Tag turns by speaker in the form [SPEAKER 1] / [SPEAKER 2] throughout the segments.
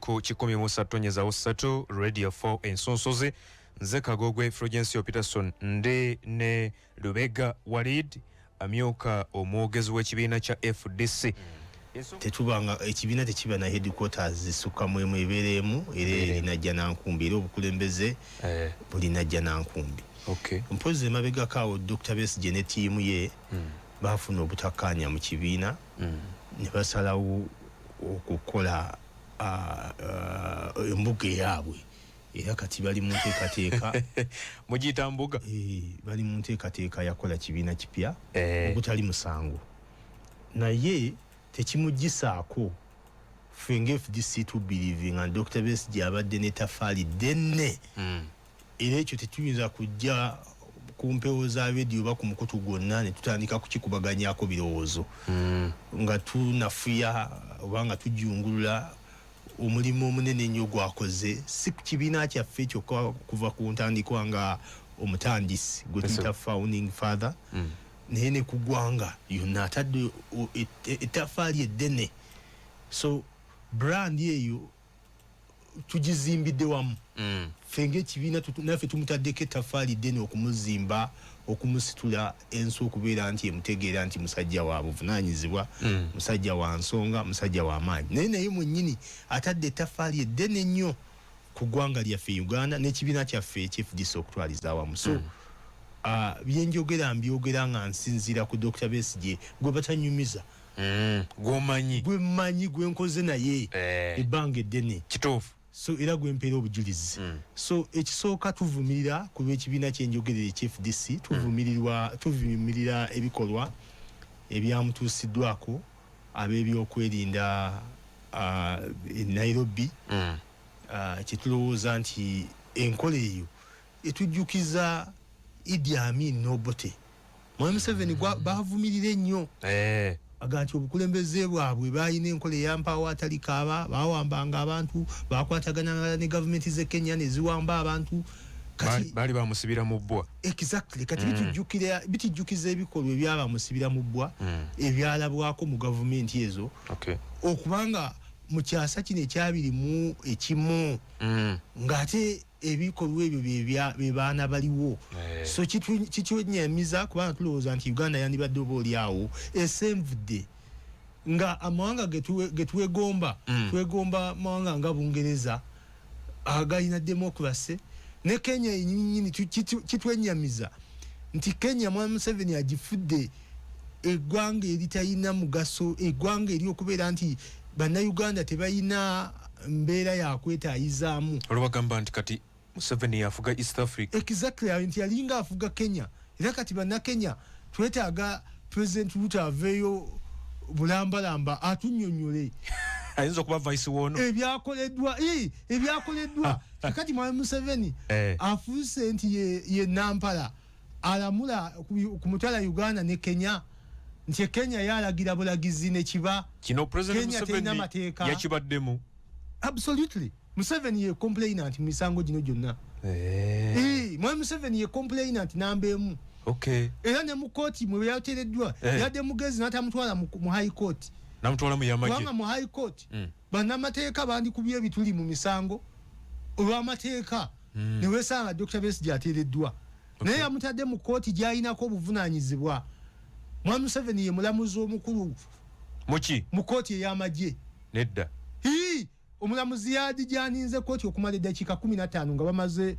[SPEAKER 1] Ku 103.3 Radio 4 Ensonsozi, nze Kagogwe Fulgencio Peterson, ndi ne Lubega Walid, amyuka omwogezi w'ekibiina kya FDC.
[SPEAKER 2] Tetubanga ekibiina tekiba na headquarters zisukka mu emu, ebeera emu era erinajja nankumbi, era obukulembeze buli najja nankumbi. Mpozi emabegako awo Dr Besigye ne ttiimu ye bafuna obutakkaanya mu kibiina ne basalawo okukola embuga eyaabwe, era kati bali mu nteekateeka.
[SPEAKER 1] Mugiyita mbuga?
[SPEAKER 2] Bali mu nteekateeka yakola kibiina kipya ogutali musango, naye tekimugisaako. Ffe nga FDC tubelievinga Dr Besigye abadde n'ettafaali ddene, era ekyo tetuyinza kujja ku mpewo za rediyo oba ku mukutu gwonna ne tutandika kukikubaganyako birowoozo nga tunafuya oba nga tujungulula omulimu omunene ennyo gwakoze, si ku kibiina kyaffe kyokka kuva ku ntandikwa nga omutandisi gwe tuyita founding father, naye ne ku ggwanga yonna atadde ettaffaali eddene. So brand eyo tugizimbidde wamu. Ffe ngaekibiina naffe tumutaddeko ettaffaali ddene okumuzimba, okumusitula ensi okubeera nti emutegeera nti musajja wa buvunaanyizibwa, musajja wa nsonga, musajja wa maanyi, naye mwennyini atadde ettaffaali eddene ennyo ku ggwanga lyaffe Uganda n'ekibiina kyaffe ekyFDC okutwaliza awamu. So byenjogera mbyogera nga nsinziira ku Dr Besigye gwe batanyumiza.
[SPEAKER 1] Gwomanyi.
[SPEAKER 2] Gwe mmanyi, gwe nkoze naye ebbanga eddene. So era gwempeera obujulizi. So ekisooka, tuvumirira ku lw'ekibiina kyenjogerera ekyFDC, tuvumirira ebikolwa ebyamutuusiddwako ab'ebyokwerinda e Nairobi. Kyetulowooza nti enkola eyo etujjukiza Idi Amin n'Obote. Mwami Museveni bavumirira ennyo, aga nti obukulembeze bwabwe balina enkola eyampaawo atali kaaba, bawambanga abantu, bakwatagananga ne gavumenti z'e Kenya neziwamba abantu.
[SPEAKER 1] Kati baali bamusibira mu bbwa.
[SPEAKER 2] Exactly. Kati bitujjukiza ebikolwa ebyabamusibira mu bbwa ebyalabwako mu gavumenti ezo, okubanga mu kyasa kino ekyabiri mu ekimu ng'ate ebikolwa ebyo bye baana baliwo. So kitwenyamiza kubanga tulowooza nti Uganda yandibadde oba oli awo esenvudde nga amawanga getwegomba. Twegomba mawanga nga Bungereza agalina democracy ne Kenya yenyininyini. Kitwenyamiza nti Kenya mwami Museveni agifudde eggwanga eritalina mugaso, eggwanga eryokubeera nti Bannayuganda tebalina mbeera yakwetayizaamu.
[SPEAKER 1] Olwabagamba nti kati Museveni yafuga East Africa.
[SPEAKER 2] Exactly, nti yalinga afuga Kenya, era kati Bannakenya twetaaga President Ruto aveeyo bulambalamba atunyonyole.
[SPEAKER 1] Ayinza okuba vice wono.
[SPEAKER 2] Ebyakoleddwa kakati mwami Museveni afuuse nti ye nampala alamula ku mutala Uganda ne Kenya, nti Kenya yalagira bulagizi nekiba.
[SPEAKER 1] Kino President Museveni yakibaddemu.
[SPEAKER 2] Absolutely, Museveni ye complainant mu misango gino gyonna. Mwami Museveni ye complainant namba emu. Era ne mu kooti mwe yateereddwa, yadde mugezi n'atamutwala mu High Court.
[SPEAKER 1] Namutwala mu yamagye.
[SPEAKER 2] Kubanga mu High Court bannamateeka bandikubye ebituli mu misango olw'amateeka, ne weesanga Dr Besigye ateereddwa. Naye yamutadde mu kooti gy'alinako obuvunaanyizibwa. Mwami Museveni ye mulamuzi omukulu.
[SPEAKER 1] Muki?
[SPEAKER 2] Mu kooti ey'amagye.
[SPEAKER 1] Nedda.
[SPEAKER 2] Omulamuzi yadijaninze kooti okumala eddakiika 15 nga bamaze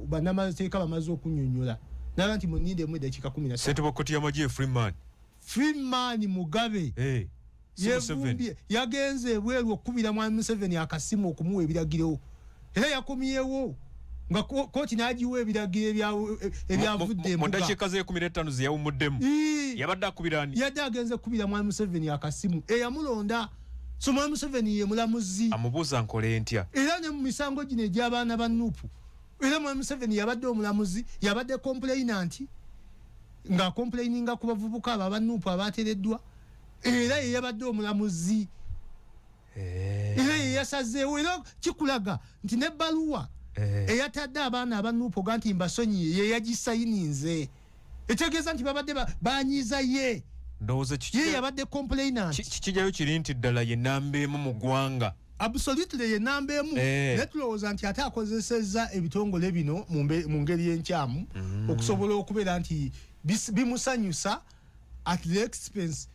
[SPEAKER 2] bannamateeka bamaze okunyonyola, naga nti munindemu eddakiika 15.
[SPEAKER 1] Ssentebe wa kooti y'amagye Freeman.
[SPEAKER 2] Freeman Mugabe yevumbye, yagenze ebweru okukubira mwami Museveni akasimu okumuwa ebiragiro, era yakomyewo nga kooti n'agiwa ebiragiro ebyavudde.
[SPEAKER 1] Mu ddakiika z'e15 ze yawummuddemu yabadde akubira ani?
[SPEAKER 2] Yadde agenze kukubira mwami Museveni akasimu eyamulonda. So mwami Museveni ye mulamuzi.
[SPEAKER 1] Amubuuza nkole ntya?
[SPEAKER 2] Era ne mu misango gino egy'abaana ba NUP, era mwami Museveni yabadde omulamuzi, yabadde complainant nga complaininga ku bavubuka abo aba NUP abateereddwa, era ye yabadde omulamuzi, era ye yasazeewo. Era kikulaga nti nebbaluwa eyatadde abaana aba NUP oga nti mbasonyiye ye yagisayininze, etegeeza nti babadde banyiiza ye.
[SPEAKER 1] Ndowooza
[SPEAKER 2] ye yabadde complainant.
[SPEAKER 1] Kijayo kiri nti ddala ye namba emu mu ggwanga.
[SPEAKER 2] Absolutely, ye namba emu. Naye tulowooza nti ate akozesezza ebitongole bino mu ngeri enkyamu okusobola okubeera nti bimusanyusa at the expense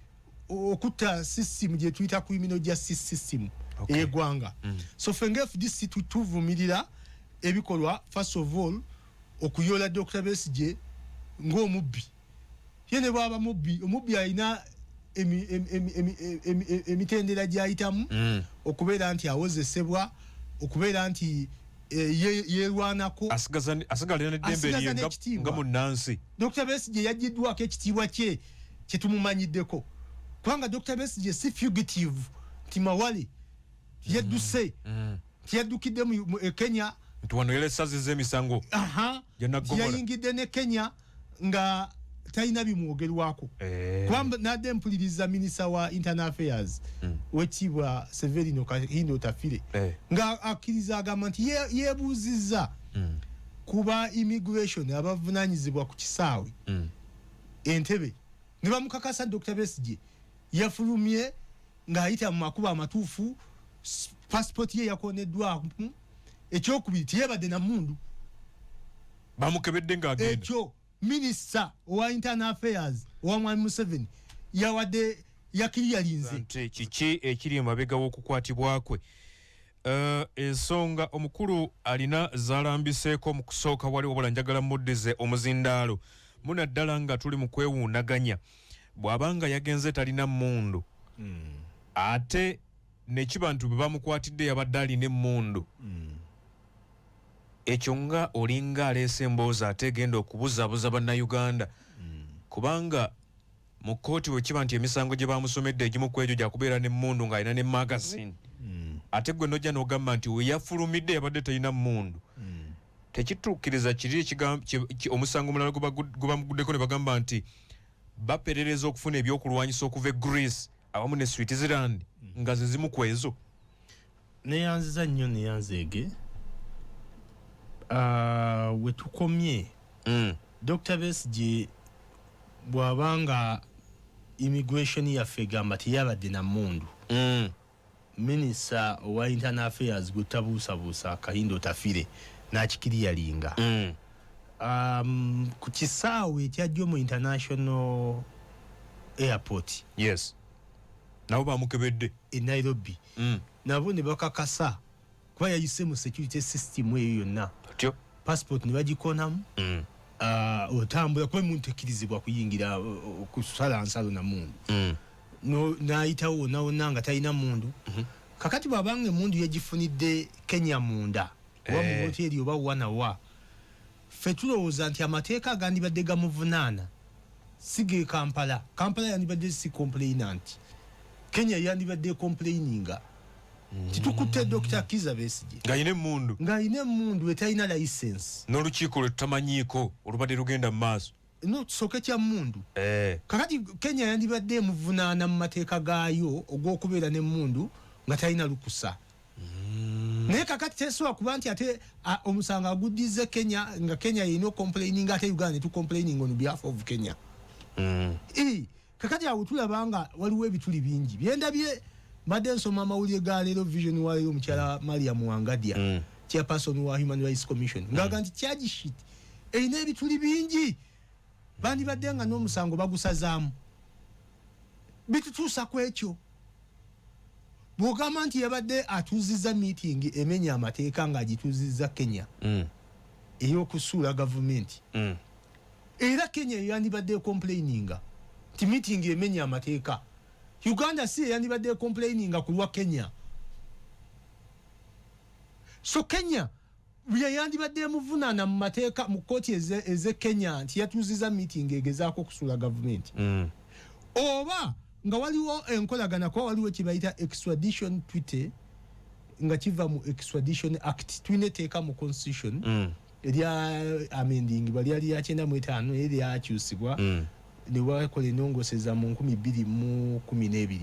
[SPEAKER 2] okutta system gye tuyita criminal justice system ey'eggwanga. So ffe nga FDC tuvumirira ebikolwa, first of all, okuyoola Dr. Besigye ng'omubbi. Ye ne bwaba mubbi, omubbi alina emitendera gy'ayitamu okubeera nti awozesebwa, okubeera nti yeerwanako.
[SPEAKER 1] Asigalira n'eddembe
[SPEAKER 2] Asigaza
[SPEAKER 1] lye
[SPEAKER 2] n'ekitiibwa.
[SPEAKER 1] Nga munnansi.
[SPEAKER 2] Dr. Besigye yagiddwako ekitiibwa kye kyetumumanyiddeko, kubanga Dr. Besigye si fugitive nti mawale yedduse, nti yaddukidde mu e Kenya.
[SPEAKER 1] Nti wano yalesaziza emisango. Gye naggomola.
[SPEAKER 2] Yayingidde ne Kenya nga talina bimwogerwako. Kubanga nadde mpuliriza minisita wa internal affairs, wekitiibwa Severino Kahinda Otafire, nga akkiriza, agamba nti yeebuuzizza kuba immigration abavunanyizibwa ku kisaawe Entebe, ne bamukakasa Dr. Besigye yafulumye ng'ayita mu makubo amatuufu, passport ye yakoneddwamu. Ekyokubiri, teyebadde na mundu.
[SPEAKER 1] Bamukebedde ng'agenda.
[SPEAKER 2] Ekyo minisita owa internal affairs owa mwami Museveni yawadde yakiriyalinze.
[SPEAKER 1] Nti kiki ekiri emabega w'okukwatibwa kwe? Ensonga omukulu alina zalambiseeko mu kusooka wali, wabula njagala muddize omuzindaalo munaddala nga tuli mu kwewuunaganya. Bw'abanga yagenze talina mmundu, ate nekiba nti bwe bamukwatidde yabadde alina emmundu, ekyo nga olinga aleese emboozi ate egenda okubuzaabuza Bannayuganda, kubanga mu kkooti bwe kiba nti emisango gye bamusomedde egimu ku egyo gyakubeera n'emmundu ng'alina ne magazine, ate gwe nojja n'ogamba nti we yafulumidde yabadde talina mmundu, tekituukiriza kiri omusango omulala gwe bamuguddeko ne bagamba nti baperereza okufuna ebyokulwanyisa okuva e Greece awamu ne Switzerland, nga ze zimu ku ezo.
[SPEAKER 2] Neyanziza nnyo, neyanzeege. We tukomye, Dr. Besigye bw'abanga immigration yaffe egamba teyabadde na mundu, minisita owa internal affairs gwe tabuusabuusa Kahinda Otafire n'akikiriyalinga, ku kisaawe ekya Jomo International Airport
[SPEAKER 1] Yes, nabo bamukebedde.
[SPEAKER 2] E Nairobi, nabo ne bakakasa kuba yayise mu security system eyo yonna,
[SPEAKER 1] otyo
[SPEAKER 2] passport ne bagikonamu. Otambula kuba emuntu tekkirizibwa kuyingira kusala nsalo na mundu. N'ayitawo wonna wonna nga talina mundu. Kakati bw'abanga emundu yagifunidde Kenya munda oba mu hoteeri oba wanawa, ffe tulowooza nti amateeka agandibadde gamuvunaana si ge Kampala. Kampala yandibadde si complainant, Kenya yandibadde complaininga titukutte Dr. Kiza Besigye
[SPEAKER 1] ng'alina emmundu,
[SPEAKER 2] ng'alina emundu etalina license,
[SPEAKER 1] n'olukiiko lwe tutamanyiiko olubadde lugenda mu maaso.
[SPEAKER 2] No, tusooke kya mundu. Kakati Kenya yandibadde emuvunaana mu mateeka gaayo ogw'okubeera n'emmundu nga talina lukusa. Naye kakati tesobola kuba nti ate omusango aguddize Kenya, nga Kenya yerina ocomplaininga, ate Uganda netucomplaining on behalf of Kenya. Kakati awo tulaba nga waliwo ebituli bingi byendabye. Mbadde nsoma amawulire ga leero, Vision wa leero, omukyala Mariam Wangadya, chairperson wa Human Rights Commission, ngaaga nti charge sheet erina ebituli bingi, bandibadde nga n'omusango bagusazaamu. Bitutuusa ku ekyo, bw'ogamba nti yabadde atuuzizza meeting emenya amateeka ng'agituuzizza Kenya ey'okusuula gavumenti, era Kenya yandibadde ecomplaininga nti meeting emenya amateeka. Uganda si eyandibadde ecomplaininga ku lwa Kenya. So Kenya yeyandibadde emuvunaana mu mateeka mu kooti eze Kenya nti yatuuziza meeting egezaako okusuula gavumenti, oba nga waliwo enkolagana, kuba waliwo kyebayita extradition treaty nga kiva mu Extradition Act. Tulina etteeka mu constitution erya amendingibwa, lyali lya 95, naye lyakyusibwa ne wakola enongoseza mu 2012,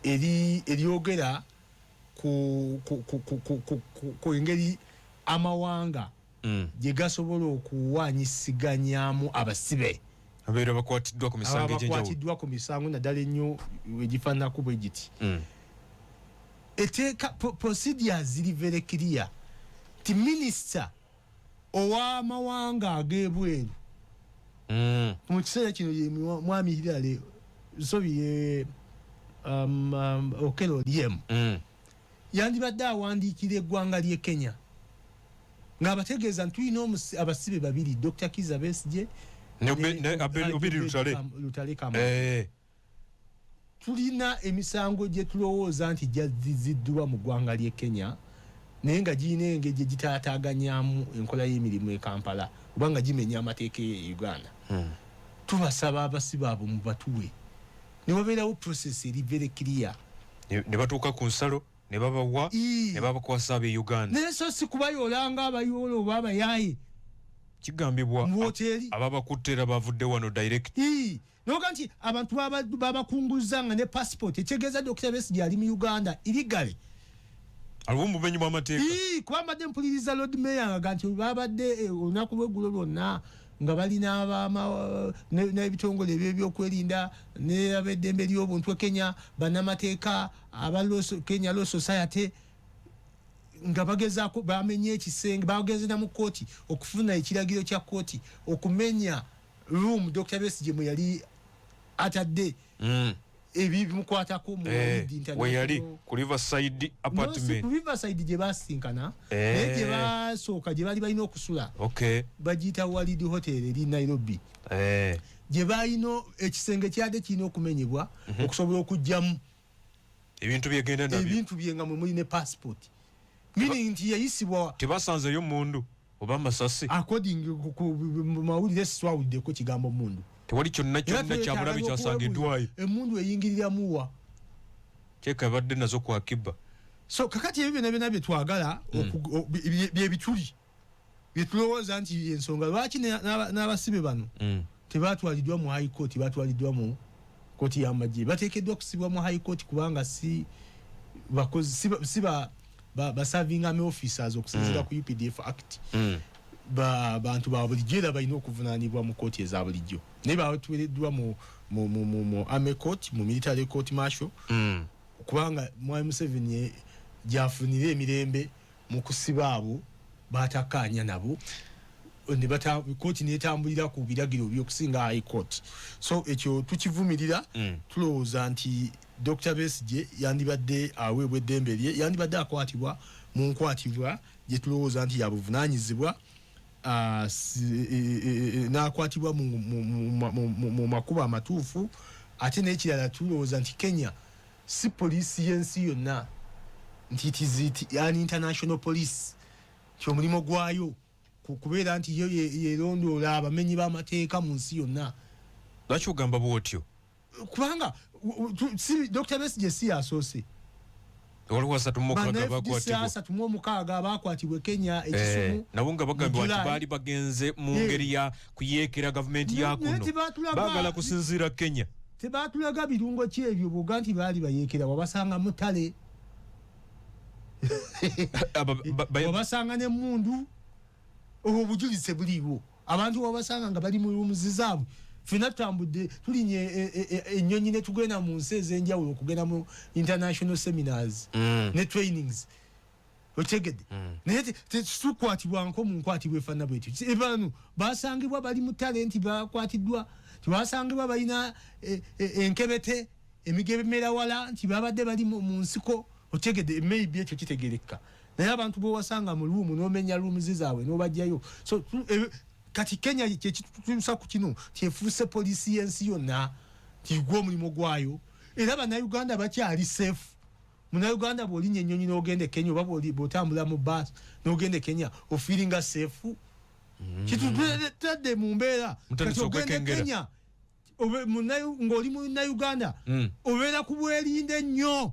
[SPEAKER 2] eri eryogera ku engeri amawanga gye gasobola okuwanyisiganyaamu abasibe
[SPEAKER 1] abeera bakwatiddwa ku misango egy'enjawulo.
[SPEAKER 2] Abakwatiddwa ku misango, naddala ennyo egifaananako bwe giti. Eteeka, procedures ziri very clear ti minisita ow'amawanga ag'ebweru mu kiseera kino ye Mwami Hillary, sobi, ye Okello Oryem, yandibadde awandiikira eggwanga ly'e Kenya ng'abategeeza nti tulina abasibe babiri, Dr Kiza Besigye
[SPEAKER 1] ne Obedi Lutale.
[SPEAKER 2] Lutale Kama. Tulina emisango gye tulowooza nti gyaziziddwa mu ggwanga ly'e Kenya, naye nga girina engeri gye gitaataaganyamu enkola y'emirimu e Kampala oba nga gimenya amateeka e Uganda. Tubasaba abasibe abo mubatuwe. Ne wabeerawo process eri very clear.
[SPEAKER 1] Ne batuuka ku nsalo ne babawa, ne babakwasa ab'e Uganda.
[SPEAKER 2] Naye so si kubayoola nga abayoola oba abayaaye.
[SPEAKER 1] Kigambibwa
[SPEAKER 2] mu woteeri.
[SPEAKER 1] Ababakutte era bavudde wano direct.
[SPEAKER 2] Noga nti abantu babakunguza nga ne passport ekyegeeza Dr Besigye ali mu Uganda illegally.
[SPEAKER 1] Aliwo mu bumenyi bw'amateeka.
[SPEAKER 2] Kuba mbadde mpuliriza Lord Mayor nga nti babadde olunaku lweggulo lwonna nga balina n'ebitongole ebyebyokwerinda n'abeddembe ly'obuntu e Kenya, bannamateeka aba Kenya Law Society, nga bagezaako bamenye ekisenge, bagenze na mu kooti okufuna ekiragiro kya kooti okumenya room Dr Besigye mwe yali atadde ebimukwatako mu
[SPEAKER 1] we yali ku Riverside Apartment.
[SPEAKER 2] Ku Riverside gye basinkana, naye gye basooka gye baali balina okusula bagiyita Walid Hotel eri Nairobi, gye balina ekisenge kyadde kirina okumenyebwa okusobola okuggyamu
[SPEAKER 1] ebintu byegenda nabyo.
[SPEAKER 2] Ebintu bye nga mwe muli ne passport, meaning nti yayisibwa.
[SPEAKER 1] Tebasanzeyo mundu oba amasasi?
[SPEAKER 2] According ku mawulire, sitwawuliddeko kigambo mundu.
[SPEAKER 1] Tewali kyonna kyonna kyabulabe kyasangiddwayo?
[SPEAKER 2] Emundu eyingiriramuwa?
[SPEAKER 1] Kyeka ebadde nazo ku akiba.
[SPEAKER 2] So kakati ebyo byonna byonna byetwagala byebituli byetulowooza nti ensonga lwaki n'abasibe bano tebatwaliddwa mu High Court, batwaliddwa mu kooti y'amagye. Bateekeddwa kusibwa mu High Court kubanga si bakozi, si ba serving army officers okusinziira ku UPDF Act. Bantu ba bulijjo era balina okuvunaanibwa mu kooti eza bulijjo, naye batwereddwa mu army court, mu military court martial, kubanga Mwami Museveni gyafunire emirembe mu kusiba abo batakkaanya nabo, kooti netambulira ku biragiro byokusinga High Court. So ekyo tukivumirira. Tulowooza nti Dr Besigye yandibadde aweebwa eddembe lye, yandibadde akwatibwa mu nkwatibwa gye tulowooza nti yabuvunanyizibwa, n'akwatibwa mu makubo amatuufu. Ate n'ekirala, tulowooza nti Kenya si poliisi y'ensi yonna, nti it is an international police, nti omulimu gwayo kubeera nti yo yerondoola abamenyi b'amateeka mu nsi yonna.
[SPEAKER 1] Lwaki ogamba bwotyo?
[SPEAKER 2] Kubanga Dr Besigye si yasoose.
[SPEAKER 1] Waliwo 36 bakwatibwa.
[SPEAKER 2] 36 abakwatibwa e Kenya, ekisumu.
[SPEAKER 1] Nabo nga bagambibwa nti baali bagenze mu ngeri ya kuyeekera gavumenti ya kuno, baagala kusinziira Kenya.
[SPEAKER 2] Tebatulaga birungo ki ebyo bwoga nti baali bayeekera. Wabasanga mutale, wabasanga nemundu, obwo obujulizi tebuliiwo. Abantu wabasanga nga bali mu rooms zaabwe. Fena tutambudde, tulinye ennyonyi ne tugenda mu nsi ez'enjawulo okugenda mu international seminars ne trainings, otegedde? Naye tetukwatibwanko mu nkwatibwa efaanana bwetyo. Bano basangibwa bali mu ttale nti bakwatiddwa, tibasangibwa balina enkebete emigemera wala nti babadde bali mu nsiko, otegedde? Maybe ekyo kitegereka, naye abantu bwewasanga mu room n'omenya rooms zaabwe n'obajjayo. So kati Kenya kyekitutuusa ku kino, kyefuuse poliisi y'ensi yonna, tigwa omulimu gwayo. Era Bannayuganda bakyali safe? Munauganda bw'olinya ennyonyi n'ogenda e Kenya oba bw'otambula mu baasi n'ogenda e Kenya, ofeelinga safe? Kitutadde mu mbeera kati ogenda e Kenya ng'oli Munnayuganda, obeera ku bwerinde nnyo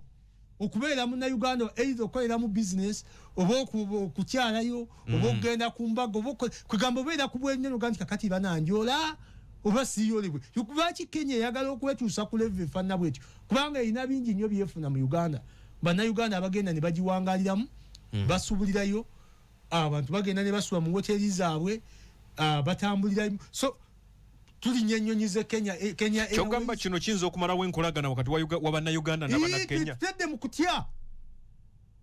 [SPEAKER 2] okubeera Munnayuganda, either okukolera mu business oba okukyalayo oba okugenda ku mbaga, oba kwegamba obeera ku bwerinde noga nti kakati bananjola oba siyolebwe. Lwaki Kenya eyagala okwetuusa ku level efaanana bwetyo? Kubanga erina bingi nnyo byefuna mu Uganda. Bannayuganda abagenda ne bagiwangaliramu, basubulirayo abantu, bagenda ne basula mu woteri zaabwe, batambulirayo. So tulinnya ennyonyi ze Kenya, Kenya.
[SPEAKER 1] Kyogamba kino kiyinza okumalawo enkolagana wakati wa Bannayuganda n'Abannakenya?
[SPEAKER 2] Tutedde mu kutya.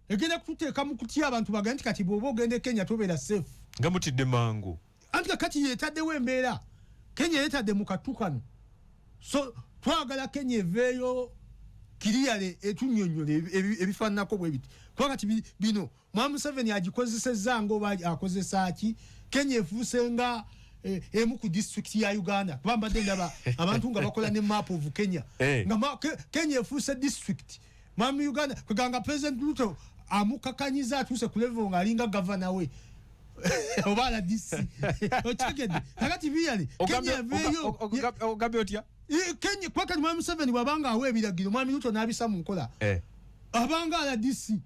[SPEAKER 2] Egenda kututeeka mu kutya, abantu bagambe nti kati bw'oba ogenda e Kenya tobeera safe.
[SPEAKER 1] Nga mutidde mangu.
[SPEAKER 2] Anti kakati yetaddewo embeera, Kenya yetadde mu kattu kano. So twagala Kenya eveeyo kiriyale etunnyonnyola ebifaananako bwe biti, kubanga ti bino Mwami Museveni agikozesezza nga oba akozesa ki. Kenya efuuse nga emu ku disitulikiti ya Uganda, kuba mbadde ndaba abantu nga bakola ne map of Kenya, nga Kenya efuuse disitulikiti mwami Uganda. Kweganga President Ruto amukakanyiza, atuuse ku level ng'alinga gavana we oba RDC, okitegedde? Kakati biyale Kenya eveeyo.
[SPEAKER 1] Ogambye otya?
[SPEAKER 2] Kenya, kuba kati Mwami Museveni bw'abanga awa ebiragiro, Mwami Ruto n'abisa mu nkola, abanga RDC,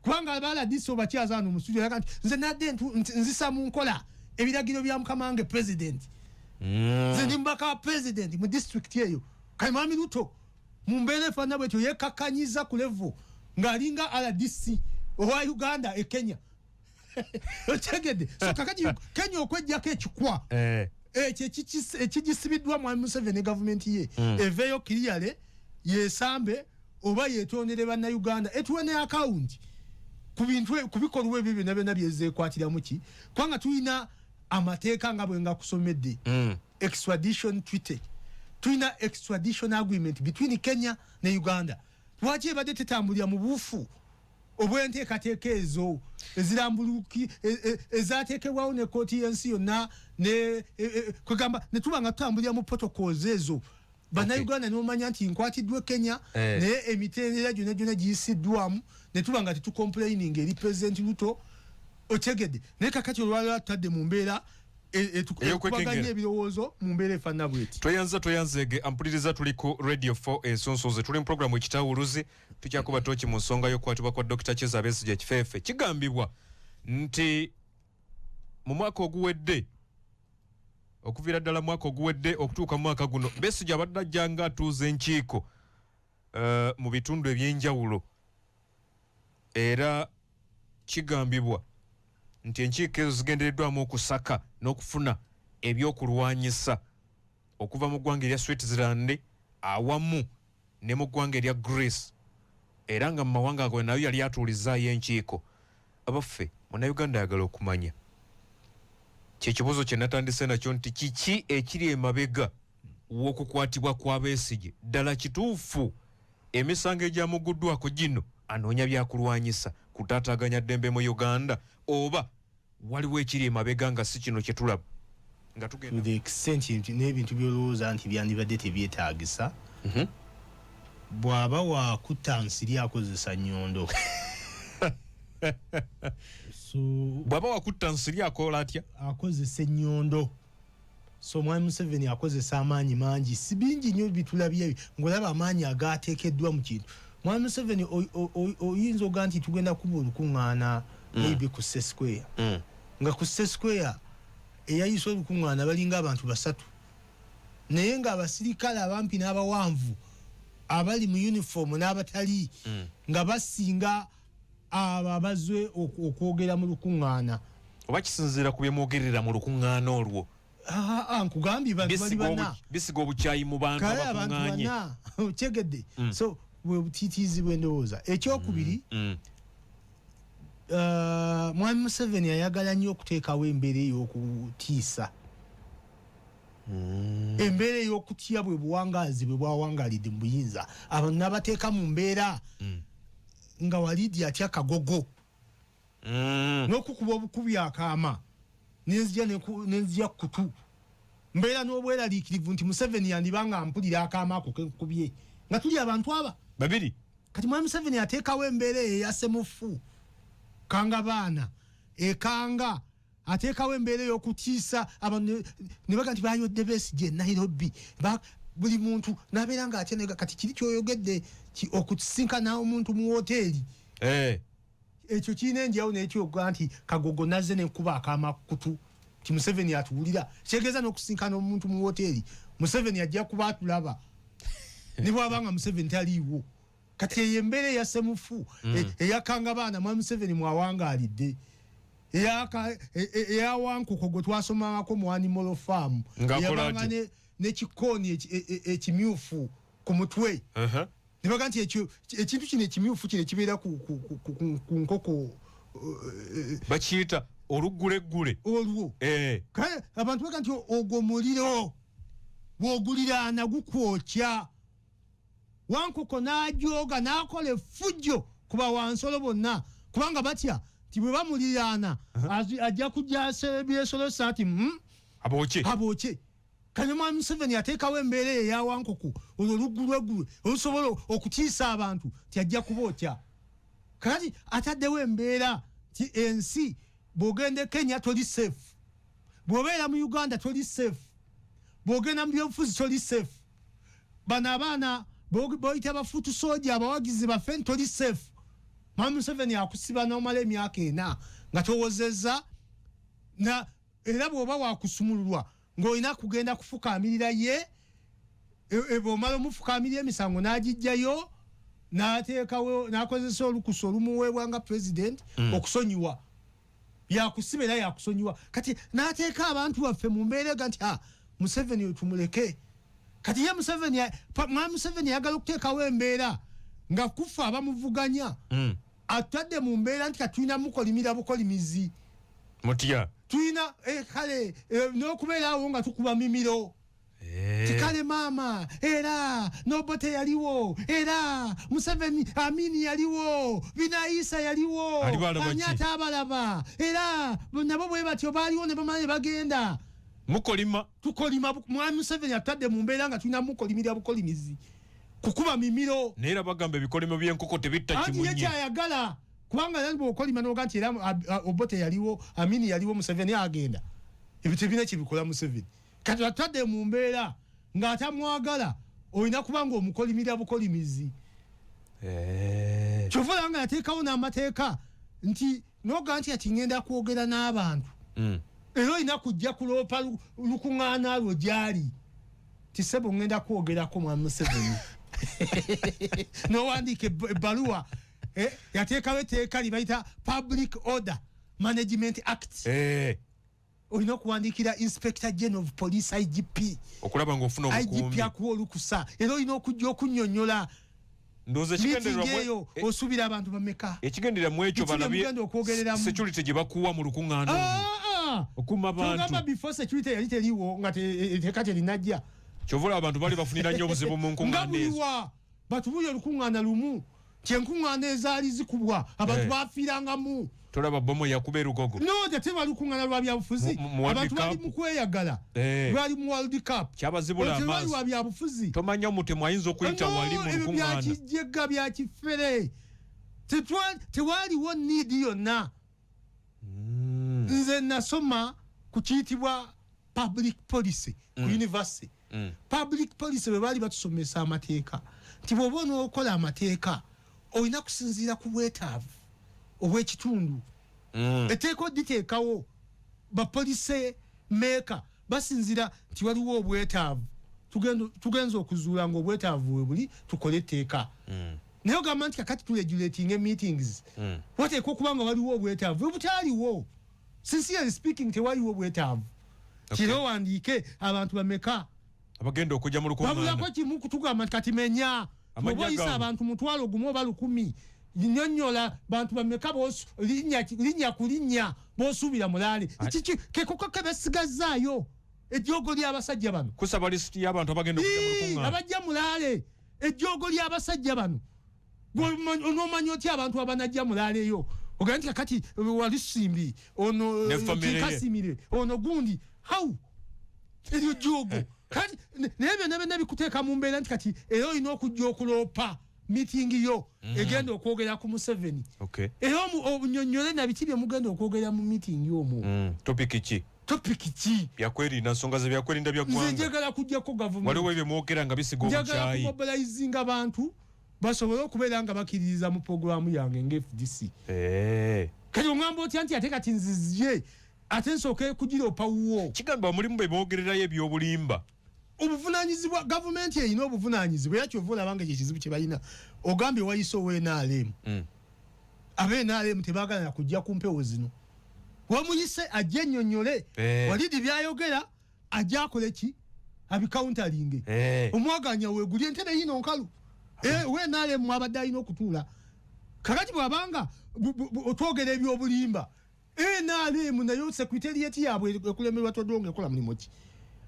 [SPEAKER 2] kubanga aba RDC obakyaza wano mu studio yaga nti nze nadde nzisa mu nkola ebiragiro bya mukama wange president, nze ndi mubaka wa president mu district eyo. Kati Mwami Ruto mu mbeera efaanana bwetyo yekakkanyiza ku level ng'alinga RDC owa Uganda e Kenya, okitegedde? So kakati Kenya okwejjako ekikwa ekyo ekigisibiddwa Mwami Museveni ne gavumenti ye, eveeyo kiriyale yesambe oba yetondere Bannayuganda, etuwe ne akawunti ku bintu ku bikolwa ebyo byonna byonna byezeekwatiramu ki, kubanga tulina amateeka nga bwe ngakusomedde, extradition treaty, tulina extradition agreement between Kenya ne Uganda. Lwaki ebadde tetambulira mu buufu obwenteekateeka ezo ezirambuluki ezateekebwawo ne kooti y'ensi yonna ne kwegamba ne tuba nga tutambulira mu protocols ezo, Bannayuganda ne bamanya nti nkwatiddwa e Kenya, naye emitendera gyonna gyonna giyisiddwamu, ne tuba nga tetucomplaining eri President Ruto, otegedde? Naye kakati olwaliro tutadde mu mbeera
[SPEAKER 1] Ey'okwekengera.
[SPEAKER 2] ekubaganya ebirowoozo mu mbeera efaanana bweti.
[SPEAKER 1] Tweyanza, tweyanzeege. Ampuliriza, tuli ku Radio 4 Ensonsozi, tuli mu programu Ekitawuluzi. Tukyakuba toki mu nsonga y'okukwatibwa kwa Dr Kizza Besigye ekifeefe. Kigambibwa nti mu mwaka oguwedde, okuviira ddala mu mwaka oguwedde okutuuka mu mwaka guno, Besigye abadde ajja nga atuuza enkiiko mu bitundu ebyenjawulo, era kigambibwa nti enkiiko ezo zigendereddwamu okusaka n'okufuna ebyokulwanyisa okuva mu ggwanga erya Switzerland awamu ne mu ggwanga erya Greece, era nga mu mawanga ago nayo yali atuulizaayo enkiiko. Abaffe, Munnayuganda ayagala okumanya kyekibuuzo kye natandise nakyo nti kiki ekiri emabega w'okukwatibwa kwa Besigye? Ddala kituufu emisango egyamuguddwako gino anoonya byakulwanyisa kutaataaganya ddembe mu Uganda, oba waliwo ekiri emabega nga si kino kye tulaba nga
[SPEAKER 2] To
[SPEAKER 1] tugenda
[SPEAKER 2] the extent nti n'ebintu byolowooza nti byandibadde tebyetaagisa, bw'aba wakutta nsiri akozesa nnyondo. So
[SPEAKER 1] Bw'aba wakutta nsiri akola atya?
[SPEAKER 2] Akozesa ennyondo. So Mwami Museveni akozesa amaanyi mangi, si bingi nnyo bitulabye ebi ng'olaba amaanyi agateekeddwa mu kintu. Mwami Museveni oyinza oga nti tugenda kuba olukuŋŋaana maybe ku State Square, nga ku State Square eyayise olukuŋŋaana balinga abantu basatu, naye ng'abasirikale abampi n'abawanvu abali mu uniform n'abatali nga basinga abo abazze okwogera mu lukuŋŋaana.
[SPEAKER 1] Oba kisinziira ku byemwogerera mu lukuŋŋaana olwo?
[SPEAKER 2] Ah, ah, nkugambye bantu bali
[SPEAKER 1] Bisiga
[SPEAKER 2] bana.
[SPEAKER 1] Bisiga obukyayi mu bantu
[SPEAKER 2] Kale abantu
[SPEAKER 1] abakuŋŋaanye.
[SPEAKER 2] bana, okyegedde? So bwe butiitiizi bwendowooza. Ekyokubiri, Mwami Museveni ayagala nnyo okuteekawo embeera ey'okutiisa, embeera ey'okutya. Bwe buwangaazi bwe bwawangaalidde mu buyinza, abantu n'abateeka mu mbeera nga Walidi atya kagogo n'okukuba obukubi akaama, nenzija nenzija kutu mbeera n'obweraliikirivu nti Museveni yandibanga mpulira akaama ako kenkubye nga tuli abantu aba
[SPEAKER 1] babiri.
[SPEAKER 2] Kati Mwami Museveni ateekawo embeera eyo eyasemufu kanga baana ekanga, ateekawo embeera ey'okutiisa abantu ne baga nti bayodde Besigye e Nairobi. Buli muntu n'abeera nga atya. Kati kiri kyoyogedde okusisinkana omuntu mu woteeri, ekyo kirina enjawo nekyoga nti Kagogo nazze nenkuba akaama kutu ti Museveni atuwulira. Kitegeeza n'okusinkana omuntu mu woteeri, Museveni ajja kuba atulaba ne bwaba nga Museveni taliiwo. Kati eyo embeera eyasemufu eyakanga baana Mwami Museveni mwawangaalidde, eyawankuko gwe twasomangako mu Animal Farm,
[SPEAKER 1] Ng'akola
[SPEAKER 2] eyabanga
[SPEAKER 1] atya?
[SPEAKER 2] n'ekikooni ekimyufu ku mutwe. Ne baga nti ekyo ekintu kino ekimyufu kino ekibeera ku nkoko
[SPEAKER 1] bakiyita olugguleggule
[SPEAKER 2] olwo. Kale abantu baga nti ogwo muliro bw'oguliraana gukwokya. Wankoko n'ajooga n'akola effujjo ku bawansolo bonna, kubanga batya nti bwe bamuliraana ajja kujja byesolosa nti
[SPEAKER 1] abookye
[SPEAKER 2] abookye. Kale Mwami Museveni ateekawo embeera eyo eya wankoko, olwo oluggulweggulwe olusobola okutiisa abantu nti ajja kubookya. Kakati ataddewo embeera nti ensi bw'ogenda e Kenya toli safe, bw'obeera mu Uganda toli safe, bw'ogenda mu byobufuzi toli safe, bano abaana boyita ba foot soldier abawagizi baffe toli safe. Mwami Museveni akusiba n'omala emyaka 4 nga towozezza, na era bw'oba wakusumululwa ng'olina kugenda kufukaamirira ye, bw'omala omufukaamirira emisango n'agijjayo n'ateekawo n'akozesa olukusa olumuweebwa nga president okusonyiwa, yakusiba era yakusonyiwa. Kati n'ateeka abantu baffe mu mbeera ega nti Museveni tumuleke. Kati ye Museveni, Mwami Museveni ayagala okuteekawo embeera nga kufa abamuvuganya atadde mu mbeera nti katulina mukolimira bukolimizi.
[SPEAKER 1] Mutya
[SPEAKER 2] tulina kale n'okubeera awo nga tukuba mimiro. Tikale maama era Nobote yaliwo, era Museveni Amini yaliwo, Binaisa yaliwo, ani ataabalaba, era nabo bwe batyo baaliwo ne bamala ne bagenda.
[SPEAKER 1] Mukolima
[SPEAKER 2] tukolima. Mwami Museveni atadde mu mbeera nga tulina mukolimira bukolimizi, kukuba mimiro.
[SPEAKER 1] Naye era bagamba ebikolimo by'enkoko tebitta kimunye.
[SPEAKER 2] Anti ye kyayagala, kubanga era bw'okolima n'oga nti era Obote yaliwo, Amini yaliwo, Museveni agenda, ebyo tebirina kye bikola Museveni. Kati atadde mu mbeera ng'atamwagala olina kuba ng'omukolimira bukolimizi. Kyova olaba nga yateekawo n'amateeka nti n'oga nti ati ngenda kwogera n'abantu, era olina kujja kuloopa lukuŋŋaana lwo gy'ali ti ssebo ngenda kwogerako Mwami Museveni, n'owandiika ebbaluwa. Yateekawo etteeka lye bayita Public Order Management Act. Olina okuwandiikira Inspector General of Police, IGP,
[SPEAKER 1] okulaba ng'ofuna
[SPEAKER 2] IGP
[SPEAKER 1] obukuumi,
[SPEAKER 2] akuwa olukusa, era olina okujja okunnyonnyola
[SPEAKER 1] ndowooza
[SPEAKER 2] meeting eyo osuubira abantu bameka,
[SPEAKER 1] ekigenderera mu ekyo
[SPEAKER 2] biki bye
[SPEAKER 1] balabye
[SPEAKER 2] mugenda okwogereramu.
[SPEAKER 1] Security gye bakuwa mu lukuŋŋaana olwo okuuma
[SPEAKER 2] Togamba
[SPEAKER 1] bantu.
[SPEAKER 2] before security yali teriwo nga etteeka terinajja.
[SPEAKER 1] Kyova olaba abantu bali bafunira nnyo obuzibu mu
[SPEAKER 2] Nga
[SPEAKER 1] nkuŋŋaana ezo.
[SPEAKER 2] Buliwa batubuulire olukuŋŋaana lumu nti enkuŋŋaana ezaali zikubwa abantu bafiirangamu.
[SPEAKER 1] Tolaba bomu yakuba erugogo?
[SPEAKER 2] No, teteba lukuŋŋaana lwa byabufuzi.
[SPEAKER 1] Mu World
[SPEAKER 2] Abantu bali
[SPEAKER 1] Cup.
[SPEAKER 2] mu kweyagala. Lwali mu World Cup.
[SPEAKER 1] Kyabazibula
[SPEAKER 2] Olwo terwali
[SPEAKER 1] amaaso.
[SPEAKER 2] lwa byabufuzi.
[SPEAKER 1] Tomanya omutemu ayinza okuyita
[SPEAKER 2] No,
[SPEAKER 1] wali mu
[SPEAKER 2] ebyo
[SPEAKER 1] lukuŋŋaana.
[SPEAKER 2] Byakijega byakifere. Tewaliwo need yonna. Nze nasoma ku kiyitibwa public policy ku university. Public policy bwe baali batusomesa amateeka nti bw'oba onookola amateeka olina kusinziira ku bwetaavu obw'ekitundu. Etteeka oditeekawo, ba policy maker basinziira nti waliwo obwetaavu. Tugenza okuzuula nga obwetaavu we buli, tukole etteeka. Naye ogamba nti kakati turegulating meetings, wateekwa okuba nga waliwo obwetaavu. Bwe butaaliwo, sincerely speaking, tewaliwo bwetaavu. Kira owandiike abantu bameka
[SPEAKER 1] abagenda okujja mu
[SPEAKER 2] babulako
[SPEAKER 1] lukuŋŋaana.
[SPEAKER 2] Kimu kutugamba nti kati menya
[SPEAKER 1] Amannya
[SPEAKER 2] oba oyisa
[SPEAKER 1] gaabwe.
[SPEAKER 2] abantu 10,000 oba 1,000, nyonnyola bantu bameka linnya ku linnya b'osuubira mulaale. Kiki kekoko ke basigazaayo ejjoogo ly'abasajja bano?
[SPEAKER 1] Kusaba lisiti y'abantu abagenda okujja mu
[SPEAKER 2] Ii,
[SPEAKER 1] lukuŋŋaana.
[SPEAKER 2] Abajja mulaale, ejjoogo ly'abasajja bano. Onoomanya otya abantu abanajja mulaaleyo? Ogamba nti kakati Walisimbi ono,
[SPEAKER 1] Ne family ye.
[SPEAKER 2] Kinkasimire ono, gundi how eryo jjoogo. Kati naye byonna byonna bikuteeka mu mbeera nti kati era olina okujja okuloopa meeting yo egenda okwogera ku Museveni, era onyonnyole na biki bye mugenda okwogera mu meeting omwo.
[SPEAKER 1] Topic ki?
[SPEAKER 2] Topic ki?
[SPEAKER 1] Byakwerinda, nsonga ze byakwerinda bya
[SPEAKER 2] Nze
[SPEAKER 1] ggwanga.
[SPEAKER 2] njagala kujjako gavumenti.
[SPEAKER 1] Waliwo ebyo mwogera nga bisiga
[SPEAKER 2] Njagala
[SPEAKER 1] obukyayi.
[SPEAKER 2] kumobilizinga abantu basobole okubeera nga bakkiririza mu programu yange nga FDC. Kati oŋŋamba otya nti ate kati nzizye ate nsooke kugira opawuwo?
[SPEAKER 1] Kigamba mulimu be boogererayo ebyobulimba.
[SPEAKER 2] Obuvunanyizibwa, gavumenti erina obuvunanyizibwa, era kyova olaba nga ekyo ekizibu kye balina. Ogambye wayise owa NRM. Aba NRM tebaagala kujja ku mpewo zino. Wamuyise ajje ennyonnyole. Walidi byayogera ajje akole ki, abicounteringe. Omwaganya weeguli entebe yino nkalu. We NRM mwabadde alina okutuula. Kakati bwabanga otwogera ebyobulimba, NRM nayo secretariat yaabwe ekulemerwa Todwong ekola mulimu ki?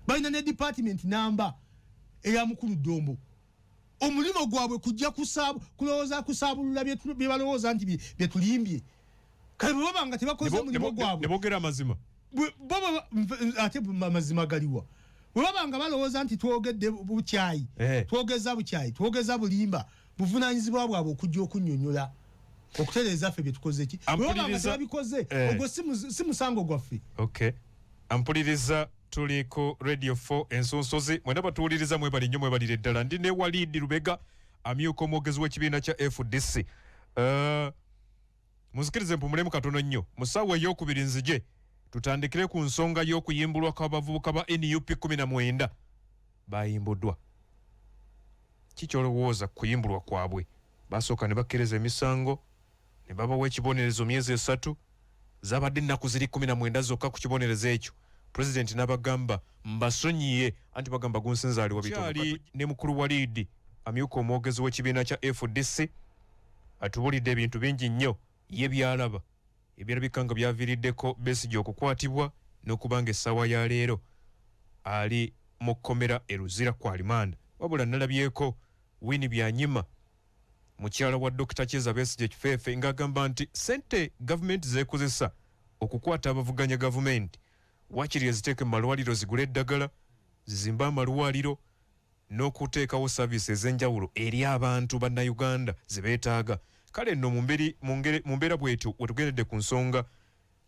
[SPEAKER 2] Balina ne department namba eya mukulu Dombo. Omulimu gwabwe kujja kulowooza kusaabulula bye balowooza nti byetulimbye. Kale bwe baba nga tebakoze mulimu gwabwe
[SPEAKER 1] ne boogera amazima.
[SPEAKER 2] Ate amazima galiwa? Bwe baba nga balowooza nti twogedde bukyayi, twogeza bukyayi, twogeza bulimba, buvunanyizibwa bwabwe okujja okunnyonnyola, okutereeza ffe byetukoze ki. Bwe baba nga tebabikoze, ogwo si musango gwaffe.
[SPEAKER 1] Okay, ampuliriza, tuli ku Radio 4 Ensunsuzi. Mwena batuwuliriza, mwebali nnyo, mwebalire ddala. Ndi ne Walidi Lubega, amyuka omwogezi w'ekibiina kya FDC. Munzikirize mpumulemu katono nnyo. Mu ssaawa ey'okubiri nzije tutandikire ku nsonga y'okuyimbulwa kw'abavubuka ba NUP 19 bayimbuddwa. Kikyolowooza ku kuyimbulwa kwabwe? Basooka ne bakkiriza emisango ne babawa ekibonerezo myezi 3. Zabadde ennaku ziri 19 zokka ku kibonerezo ekyo, pulezidenti n'abagamba mbasonyiye, anti bagamba gunsinzaaliwa bitono. Ne mukulu Walidi, amyuka omwogezi w'ekibiina kya FDC, atubulidde ebintu bingi nnyo ye byalaba ebirabika nga byaviiriddeko Besigye okukwatibwa n'okuba nga essaawa ya leero ali mu kkomera e Luzira ku alimanda. Wabula nalabyeko Winnie Byanyima, mukyala wa Dr Kizza Besigye Kifeefe, ng'agamba nti sente gavumenti zeekozesa okukwata abavuganya gavumenti wakiri eziteeke mu malwaliro, zigule eddagala, zizimbe amalwaliro n'okuteekawo service ez'enjawulo eri abantu bannayuganda ze beetaaga. Kale nno mu mbeera bwetyo wetugendedde ku nsonga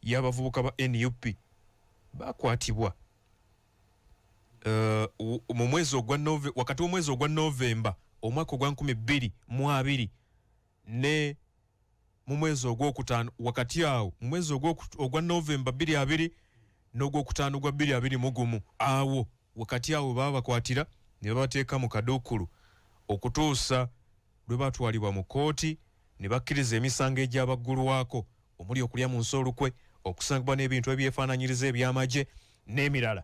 [SPEAKER 1] y'abavubuka ba NUP bakwatibwa mu mwezi ogwa wakati w'omwezi ogwa Novemba omwaka ogwa 2020 ne mu mwezi ogwokutaano, wakati awo mu mwezi ogwa Novemba 20 n'ogwokutaano gwa 2021. Awo wakati awo baba bakwatira ne babateeka mu kaduukulu okutuusa lwe batwalibwa mu kkooti ne bakkiriza emisango egyabaggulwako, omuli okulya mu nsi olukwe, okusangibwa n'ebintu ebyefaananyiriza eby'amagye n'emirala.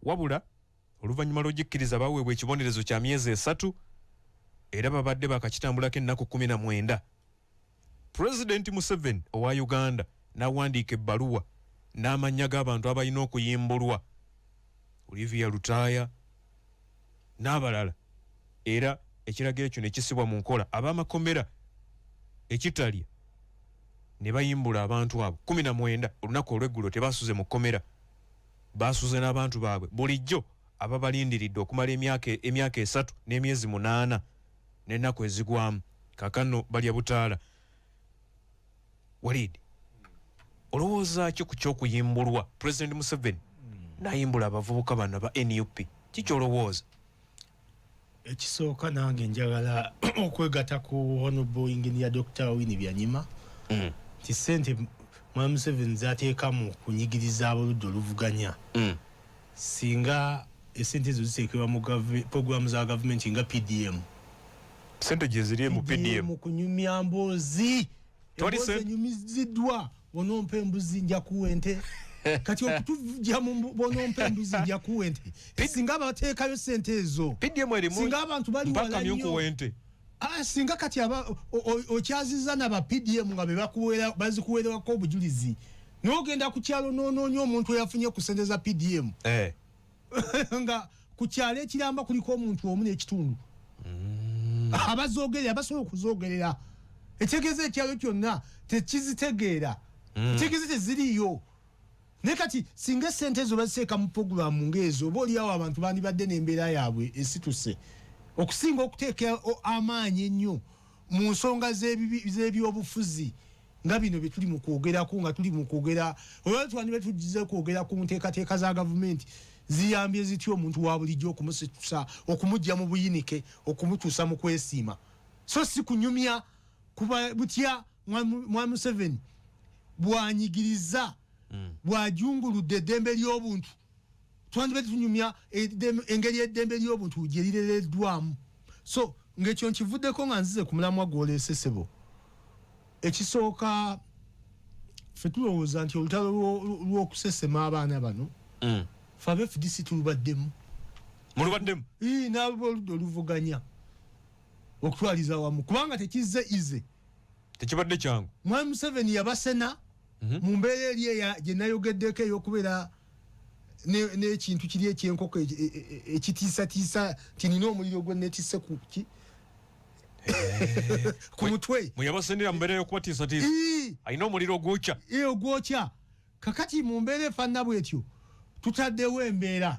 [SPEAKER 1] Wabula oluvannyuma lw'ogikkiriza, baweebwa ekibonerezo kya myezi 3 era babadde bakakitambulako ennaku 19, Pulezidenti Museveni owa Uganda n'awandiika ebbaluwa n'amannya g'abantu abalina okuyimbulwa, Olivia Lutaaya n'abalala, era ekiragiro ekyo ne kisibwa mu nkola, ab'amakomera ekitalya ne bayimbula abantu abo 19. Olunaku olw'eggulo tebasuze mu kkomera, basuze n'abantu baabwe bulijjo ababalindiridde okumala emyaka 3 n'emyezi 8 n'ennaku ezigwamu. Kaakano balya butaala. Walid, olowooza ki ku kyokuyimbulwa Pulezidenti Museveni n'ayimbula abavubuka bano ba NUP? Kikyolowooza?
[SPEAKER 2] Ekisooka, nange njagala okwegatta ku Honorable Engineer Dr Winnie Byanyima nti sente Mwami Museveni zateeka mu kunyigiriza aboludda oluvuganya, singa esente ezo ziteekebwa mu programu za gavumenti nga PDM.
[SPEAKER 1] Sente gyeziri mu PDM.
[SPEAKER 2] Kunyumya mboozi, emboozi enyumiziddwa, bonompa embuzi nja kuwa ente. Kati okutujja mu bonompa embuzi nja kuwa ente, singa bateekayo sente ezo, singa abantu bali wala nnyo. Singa kati okyaziza naba PDM nga bazikuweerwako obujulizi, nogenda ku kyalo nonoonya omuntu eyafunye ku sente za PDM, nga ku kyalo ekiramba kuliko omuntu omu n'ekitundu abazogerera, basobola okuzogerera, ekitegeeza ekyalo kyonna tekizitegeera, ekitegeeza teziriiyo. Naye kati singa esente ezo baziteeka mu puroguramu ngaezo, oba oliawo abantu bandibadde n'embeera yaabwe esituse okusinga okuteeka amaanyi ennyo mu nsonga z'ebyobufuzi nga bino bye tuli mu kwogerako. Nga tuli mu kwogera, oba twandibadde tugize kwogera ku nteekateeka za gavumenti ziyambye zitya omuntu wa bulijjo okumusitusa, okumugja mu buyinike, okumutuusa mu kwesiima, so si kunyumya kuba butya mwami Museveni bwanyigiriza, bwajunguludde eddembe ly'obuntu. Twandibadde tunyumya engeri eddembe ly'obuntu gye lirereddwamu. So ng'ekyo nkivuddeko, nga nzize ku mulamwa gw'oleese, ssebo. Ekisooka, ffe tulowooza nti olutalo lw'okusesema abaana bano, ffe aba FDC tulubaddemu.
[SPEAKER 1] Mulubaddemu?
[SPEAKER 2] N'aboludda oluvuganya. Okutwaliza wamu, kubanga tekizze ize.
[SPEAKER 1] Tekibadde kyangu.
[SPEAKER 2] Mwami Museveni yabasena mu mbeera eri eya gye nayogeddeko ey'okubeera n'ekintu kiri ekyenkoko ekitiisatiisa nti nina omuliro gwe netisse ku ki ku mutwe.
[SPEAKER 1] Mwe yabasenera mu mbeera y'okubatiisatiisa, alina omuliro ogwokya.
[SPEAKER 2] Ee, ogwokya. Kakati mu mbeera efaanana bwetyo, tutaddewo embeera.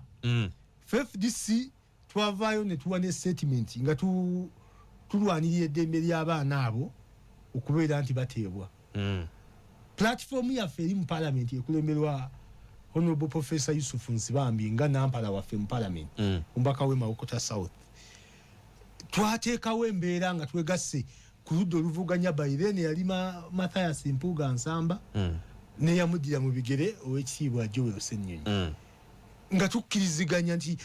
[SPEAKER 2] FDC twavaayo ne tuwa ne statement nga tulwanirira eddembe ly'abaana abo okubeera nti bateebwa. Platform yaffe eri mu palamenti ekulemberwa Honorable Professor Yusuf Nsibambi nga nampala waffe mu palamenti, omubaka we Mawokota South. Twateekawo embeera nga twegasse ku ludda oluvuganya. By then yali Mathias Mpuuga Nsamba, neyamuddira mu bigere owekitiibwa Joel Ssenyonyi, nga tukkiriziganya nti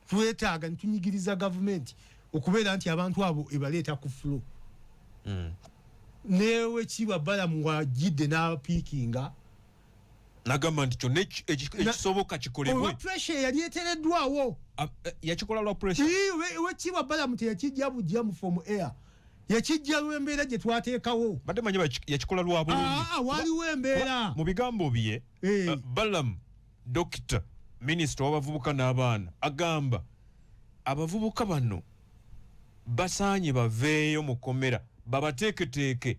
[SPEAKER 2] twetaaga netunyigiriza gavumenti okubeera nti abantu abo ebaleeta ku floor. Newekitiibwa Balamu wajidde n'apiikinga.
[SPEAKER 1] Nagamba nti kyonna ekisoboka kikolebwe.
[SPEAKER 2] Olwa pressure eyali etereddwawo.
[SPEAKER 1] Yakikola lwa pressure.
[SPEAKER 2] Owekitiibwa Balamu teyakijja bujja mu from air, yakijja lw'embeera gye twateekawo.
[SPEAKER 1] Badde manyi yakikola lwa bulungi.
[SPEAKER 2] Aa, waliwo embeera.
[SPEAKER 1] Mu bigambo bye, Balamu Dokita, minisita w'abavubuka n'abaana, agamba abavubuka bano basaanye baveeyo mu kkomera, babateeketeeke,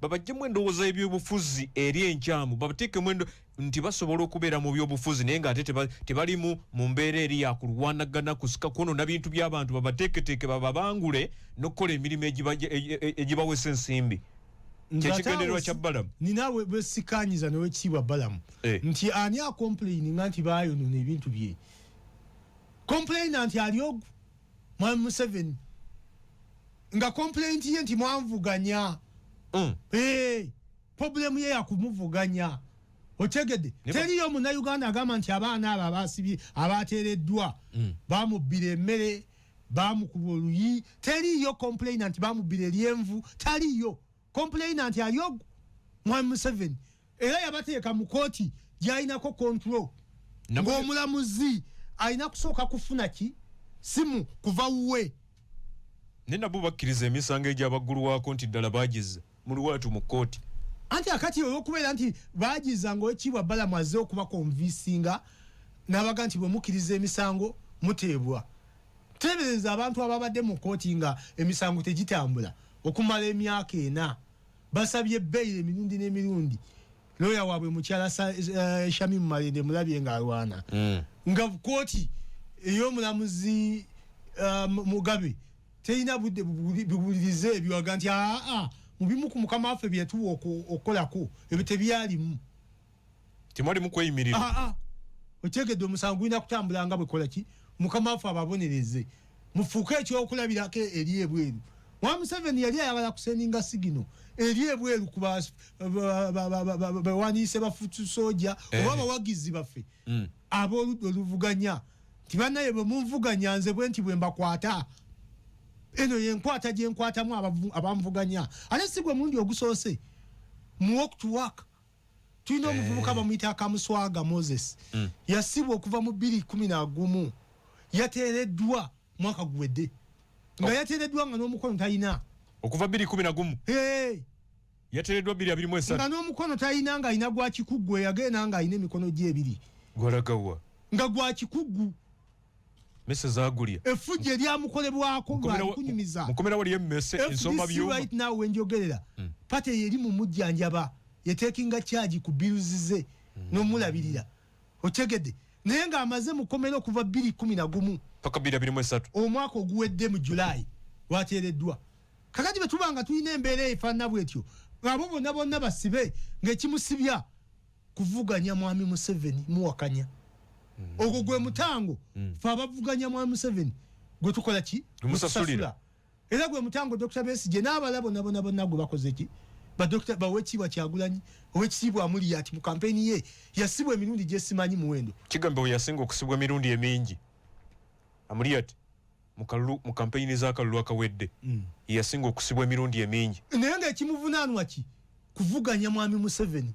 [SPEAKER 1] babaggyemu endowooza y'ebyobufuzi eri enkyamu, babateekemu nti basobola okubeera mu byobufuzi naye ng'ate tebalimu mu mbeera eri yakulwanagana, kusika, kwonoona bintu by'abantu. Babateeketeeke, bababangule n'okukola emirimu egibawesa ensimbi. Kyekigendererwa kya Balamu.
[SPEAKER 2] Nina bwesikanyiza nowekitiibwa Balamu nti ani acomplaininga nti bayonona ebintu bye? Complaina nti ali ogu Mwami Museveni, nga complaint ye nti mwanvuganya. Problem ye yakumuvuganya, otegedde? Teriyo Munnayuganda agamba nti abaana abo abasibye, abateereddwa, bamubbira emmere, bamukuba oluyi. Teriyo complaina nti bamubbira eryenvu. Taliyo complaina nti ali ogu Mwami Museveni, era yabateeka mu kooti gyalinako control, ng'omulamuzi alina kusooka kufuna ki simu kuva wuwe.
[SPEAKER 1] Ne nabo bakkiriza emisango egyabaggulwako nti ddala bagiza mu lwatu mu kkooti.
[SPEAKER 2] Anti akati olwokubeera nti bagiza, nga Owekiibwa Balamu azze okubaconvincinga n'abaga nti bwe mukkiriza emisango muteebwa. Teebereza abantu ababadde mu kkooti nga emisango tegitambula okumala emyaka 4, basabye bail emirundi n'emirundi. Looya waabwe mukyala Shamim Malende mulabye ng'alwana, nga kooti ey'omulamuzi Mugabe terina budde biwulirize ebyo, aga nti aa, mu bimu ku mukama waffe byetuwa okukolako ebyo tebyalimu.
[SPEAKER 1] Temwalimu kweyimirira.
[SPEAKER 2] Aa, otegedde? Omusango gulina kutambula nga bwekola ki, mukama waffe ababonereze, mufuuke ekyokulabirako eri ebweru. Wa Museveni yali ayagala kusendinga signal eri ebweru ku bawandiise ba foot soldier oba abawagizi baffe ab'oludda oluvuganya nti bannaye, bwe munvuganya nze bwe nti bwe mbakwata, eno yenkwata gye nkwatamu abanvuganya. Ate si gwe mulundi ogusoose mu walk to work. Tulina omuvubuka bamuyita Akamuswaga Moses, yasibwa okuva mu 2011, yateereddwa mwaka guwedde, nga yateereddwa nga n'omukono talina.
[SPEAKER 1] Okuva 2011?
[SPEAKER 2] Hey!
[SPEAKER 1] Yateereddwa 2023?
[SPEAKER 2] Nga n'omukono talina, ng'alina gwa kikuggu. Eyagenda ng'alina emikono gye ebiri.
[SPEAKER 1] Gwalagawa?
[SPEAKER 2] Nga gwa kikuggu.
[SPEAKER 1] Mese zagulya.
[SPEAKER 2] Effujjo eryamukolebwako lwalikunyumiza.
[SPEAKER 1] Mukomera wali emmese ensomba
[SPEAKER 2] FDC
[SPEAKER 1] byuma.
[SPEAKER 2] Right now wenjogerera, party yeri mu mujjanjaba, yetekinga charge ku bills ze n'omulabirira, otegedde? Naye ng'amaze mukomera okuva 2011
[SPEAKER 1] paka 2023.
[SPEAKER 2] Omwaka oguwedde mu July lwateereddwa. Kakati bwe tuba nga tulina embeera efaanana bwetyo, abo bonna bonna basibe ng'ekimusibya kuvuganya Mwami Museveni, muwakanya, ogwo gwe mutango fe abavuganya Mwami Museveni gwe tukola ki?
[SPEAKER 1] Gwe musasulira.
[SPEAKER 2] Gwe tusasula. Era gwe mutango Dr Besigye n'abalala bonna bonna bonna gwe bakoze ki, badokita bawekitiibwa Kyagulanyi, owekitiibwa Amuliyati mu kampeni ye yasibwa emirundi gyesimanyi muwendo.
[SPEAKER 1] Kigambibwa yasinga okusibwa emirundi emingi Amuliyati mu kalulu, mu kampeyini z'akalulu akawedde, yasinga okusibwa emirundi emingi.
[SPEAKER 2] Naye ng'ekimuvunaanwa ki? Kuvuganya Mwami Museveni.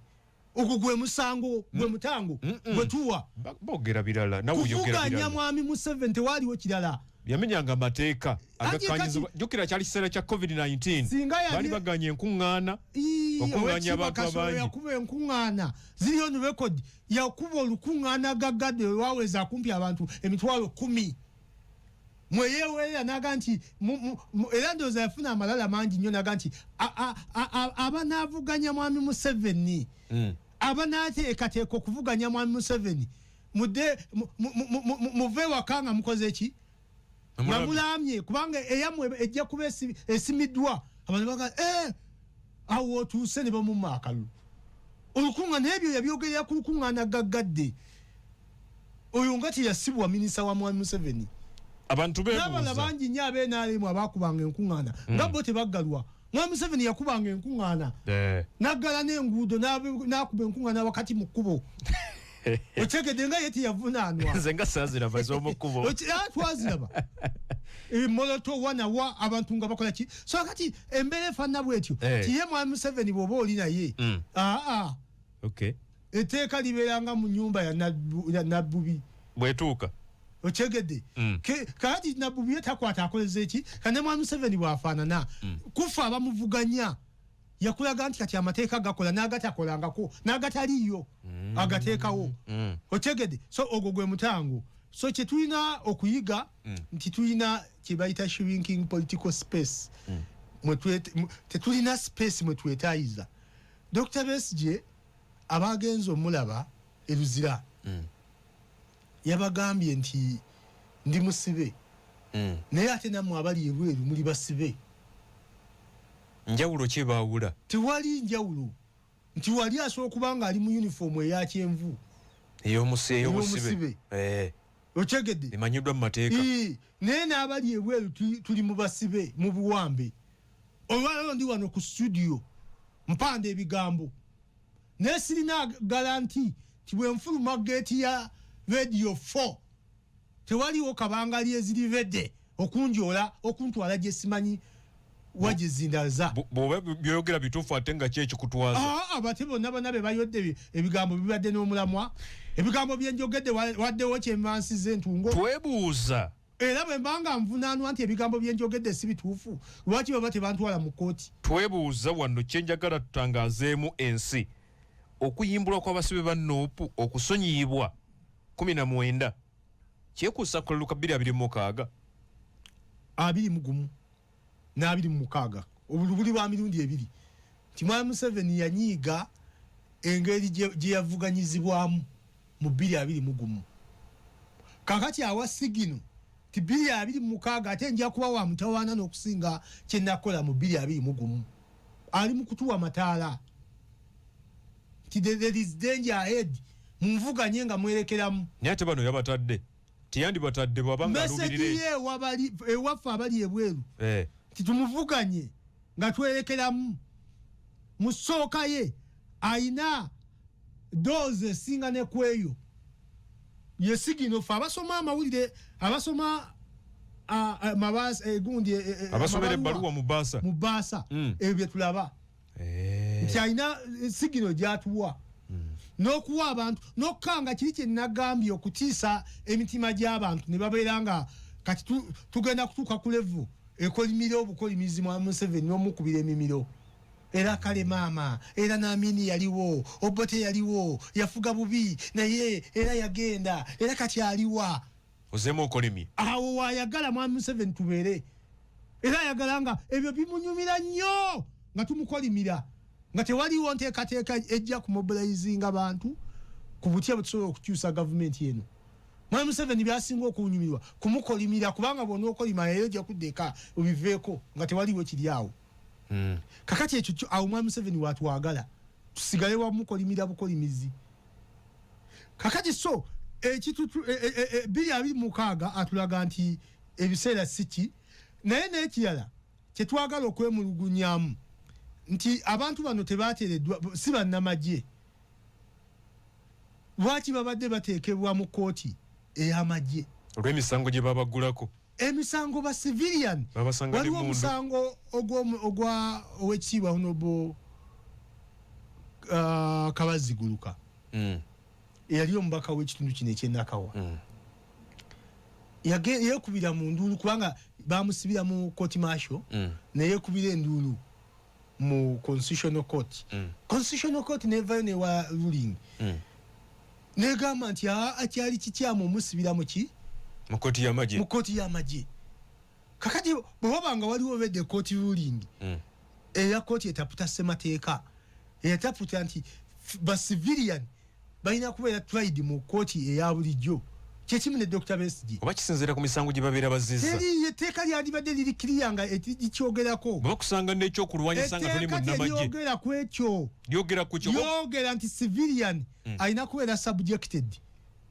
[SPEAKER 2] Ogwo gwe musango, gwe mutango gwe tuwa.
[SPEAKER 1] Boogera birala, nawe oyogera
[SPEAKER 2] Kuvuganya
[SPEAKER 1] birala.
[SPEAKER 2] Mwami Museveni, tewaaliwo kirala.
[SPEAKER 1] Yamenyanga amateeka agakanyizibwa. Jjukira kyali kiseera kya COVID-19, baali baganye enkuŋŋaana, okuŋŋaanya abantu abangi.
[SPEAKER 2] Yakuba enkuŋŋaana ziri on record, yakuba olukuŋŋaana gaggadde lwaweza kumpi abantu 10,000 mweyewerera naga nti era ndowooza yafuna amalala mangi nnyo, naga nti abanaavuganya mwami Museveni, abanaateekateeka okuvuganya mwami Museveni, mudde muve waka nga mukoze ki, nga mulamye, kubanga eyammwe ejja kuba esimiddwa. Abantu baga awo otuuse ne bamumma akalulu. Olukuŋŋaana ebyo yabyogerera ku lukuŋŋaana gaggadde. Oyo nga teyasibwa minisita wa mwami Museveni.
[SPEAKER 1] Abantu beebuuza.
[SPEAKER 2] N'abalala bangi nnyo ab'NRM abaakubanga enkuŋŋaana nga bo tebaggalwa. Mwami Museveni yakubanga enkuŋŋaana n'aggala n'enguudo, n'akuba enkuŋŋaana wakati mu kkubo. Otegedde nga ye teyavunaanwa.
[SPEAKER 1] Nze nga saaziraba ez'omu kkubo.
[SPEAKER 2] Twaziraba. Moloto wanawa abantu nga bakola ki. So kati embeera efaanana bw'etyo. Ti ye mwami Museveni bw'oba oli naye. Aa. Etteeka libeera nga mu nnyumba ya Nabbubi.
[SPEAKER 1] Bw'etuuka.
[SPEAKER 2] Otegedde. Kakati Nabbubi ye takwata akoleza eki, kane mwami Museveni bw'afaanana. Kufa abamuvuganya. Yakulaga nti kati amateeka gakola n'agatakolangako n'agataliiyo agateekawo. Otegedde. So ogwo gwe mutango. So kye tulina okuyiga nti tulina kye bayita shrinking political space. Tetulina space mwe twetaayiza. Dr. Besigye abagenze omulaba e Luzira yabagambye nti ndi musibe, naye ate nammwe abali ebweru muli basibe.
[SPEAKER 1] Njawulo ki baawula?
[SPEAKER 2] Tewali njawulo, nti wali asobola okuba nga ali mu uniform eya kyenvu
[SPEAKER 1] ey'obusibe,
[SPEAKER 2] okyegedde,
[SPEAKER 1] emanyiddwa mu mateeka,
[SPEAKER 2] naye n'abali ebweru tuli mu basibe mu buwambe. Olwaleero ndi wano ku studio mpanda ebigambo, naye sirina guarantee ti bwe nfuluma geeti ya Radio 4 tewaliwo kabangali eziri ready okunjola okuntwala gye simanyi wagizindaza.
[SPEAKER 1] Bw'oba byoyogera bituufu, ate nga ki ekikutwaza?
[SPEAKER 2] Abate bonna bonna be bayodde ebigambo bibadde n'omulamwa. Ebigambo byenjogedde waddewo kyemansiza entungo.
[SPEAKER 1] Twebuuza.
[SPEAKER 2] Era bwe mbanga nvunaanwa nti ebigambo byenjogedde si bituufu, lwaki baba tebantwala mu kkooti?
[SPEAKER 1] Twebuuza wano, kyenjagala tutangaazeemu ensi: okuyimbulwa kw'abasibe ba NUP okusonyiyibwa 19 kyekuusa kalulu ka 2026?
[SPEAKER 2] 21 n'26, obulubuli bwa mirundi ebiri, nti mwami Museveni yanyiiga engeri gye yavuganyizibwamu mu 2021. Kakati awa signal ti 2026 ate nja kuba wa mutawaana n'okusinga kyenakola mu 2021. Ali mu kutuwa mataala nti there is danger ahead, munvuganye nga mwerekeramu.
[SPEAKER 1] Naye ate bano yabatadde, teyandibatadde bw'aba nga
[SPEAKER 2] message ye ewaffe abali ebweru nti tumuvuganye nga twerekeramu. Mu ssooka ye ayina doozi esinga ne kweyo ye signal. Ffe abasoma amawulire, abasoma gundi,
[SPEAKER 1] abasomera ebbaluwa mu bbaasa,
[SPEAKER 2] mu bbaasa, ebyo bye tulaba nti alina signal gyatuwa n'okuwa abantu n'okukanga kiri kye nagambye, okutiisa emitima gy'abantu ne babeera nga kati tugenda kutuuka ku level ekolimira obukolimizi mwa Museveni n'omukubira emimiro. Era kale maama, era n'Amini yaliwo, Obote yaliwo, yafuga bubi naye era yagenda, era kati aliwa?
[SPEAKER 1] Ozeemu okolimye.
[SPEAKER 2] Awo wayagala mwami Museveni tubeere, era ayagala nga ebyo bimunyumira nnyo nga tumukolimira, nga tewaliwo nteekateeka ejja kumobilizinga bantu ku butya bwe tusobola okukyusa gavumenti eno. Mwami Museveni byasinga okunyumirwa kumukolimira, kubanga bw'onookolima naye ojja kudda eka obiveeko nga tewaliwo kiri awo. Kakati ekyo awo mwami Museveni watwagala tusigale wamukolimira bukolimizi. Kakati so ekitutu 2026 atulaga nti ebiseera si ki. Naye n'ekirala kyetwagala okwemulugunyamu nti abantu bano tebateereddwa, si bannamagye. Lwaki babadde bateekebwa mu kkooti ey'amagye?
[SPEAKER 1] Olw'emisango gye babaggulako.
[SPEAKER 2] Emisango ba civilian.
[SPEAKER 1] Babasanga
[SPEAKER 2] Waliwo
[SPEAKER 1] n'emmundu.
[SPEAKER 2] omusango ogwa owekitiibwa Honorable Kabaziguluka, eyali omubaka w'ekitundu kino ekyenakawa. Yekubira mu nduulu kubanga bamusibira mu court martial, neyekubira enduulu mu Constitutional Court. Constitutional Court nevayo newa ruling, negamba nti aa, kyali kikyamu omusibira muki?
[SPEAKER 1] Mu kooti y'amagye.
[SPEAKER 2] Mu kooti y'amagye. Kakati bwe waba nga waliwo obedde court ruling eya kooti etaputa ssemateeka, eyataputa nti ba civilian balina kubeera tried mu kooti eya bulijjo, kyekimu ne Dr Besigye.
[SPEAKER 1] Oba kisinziira ku misango gye babeera bazizza?
[SPEAKER 2] Teri etteeka lyandibadde liri kiriya nga ekikyogerako.
[SPEAKER 1] Bwe bakusanga n'ekyokulwanyisa nga toli
[SPEAKER 2] Etteeka
[SPEAKER 1] munnamagye.
[SPEAKER 2] teryogera ku ekyo.
[SPEAKER 1] Lyogera ku kyo.
[SPEAKER 2] Lyogera nti civilian alina kubeera subjected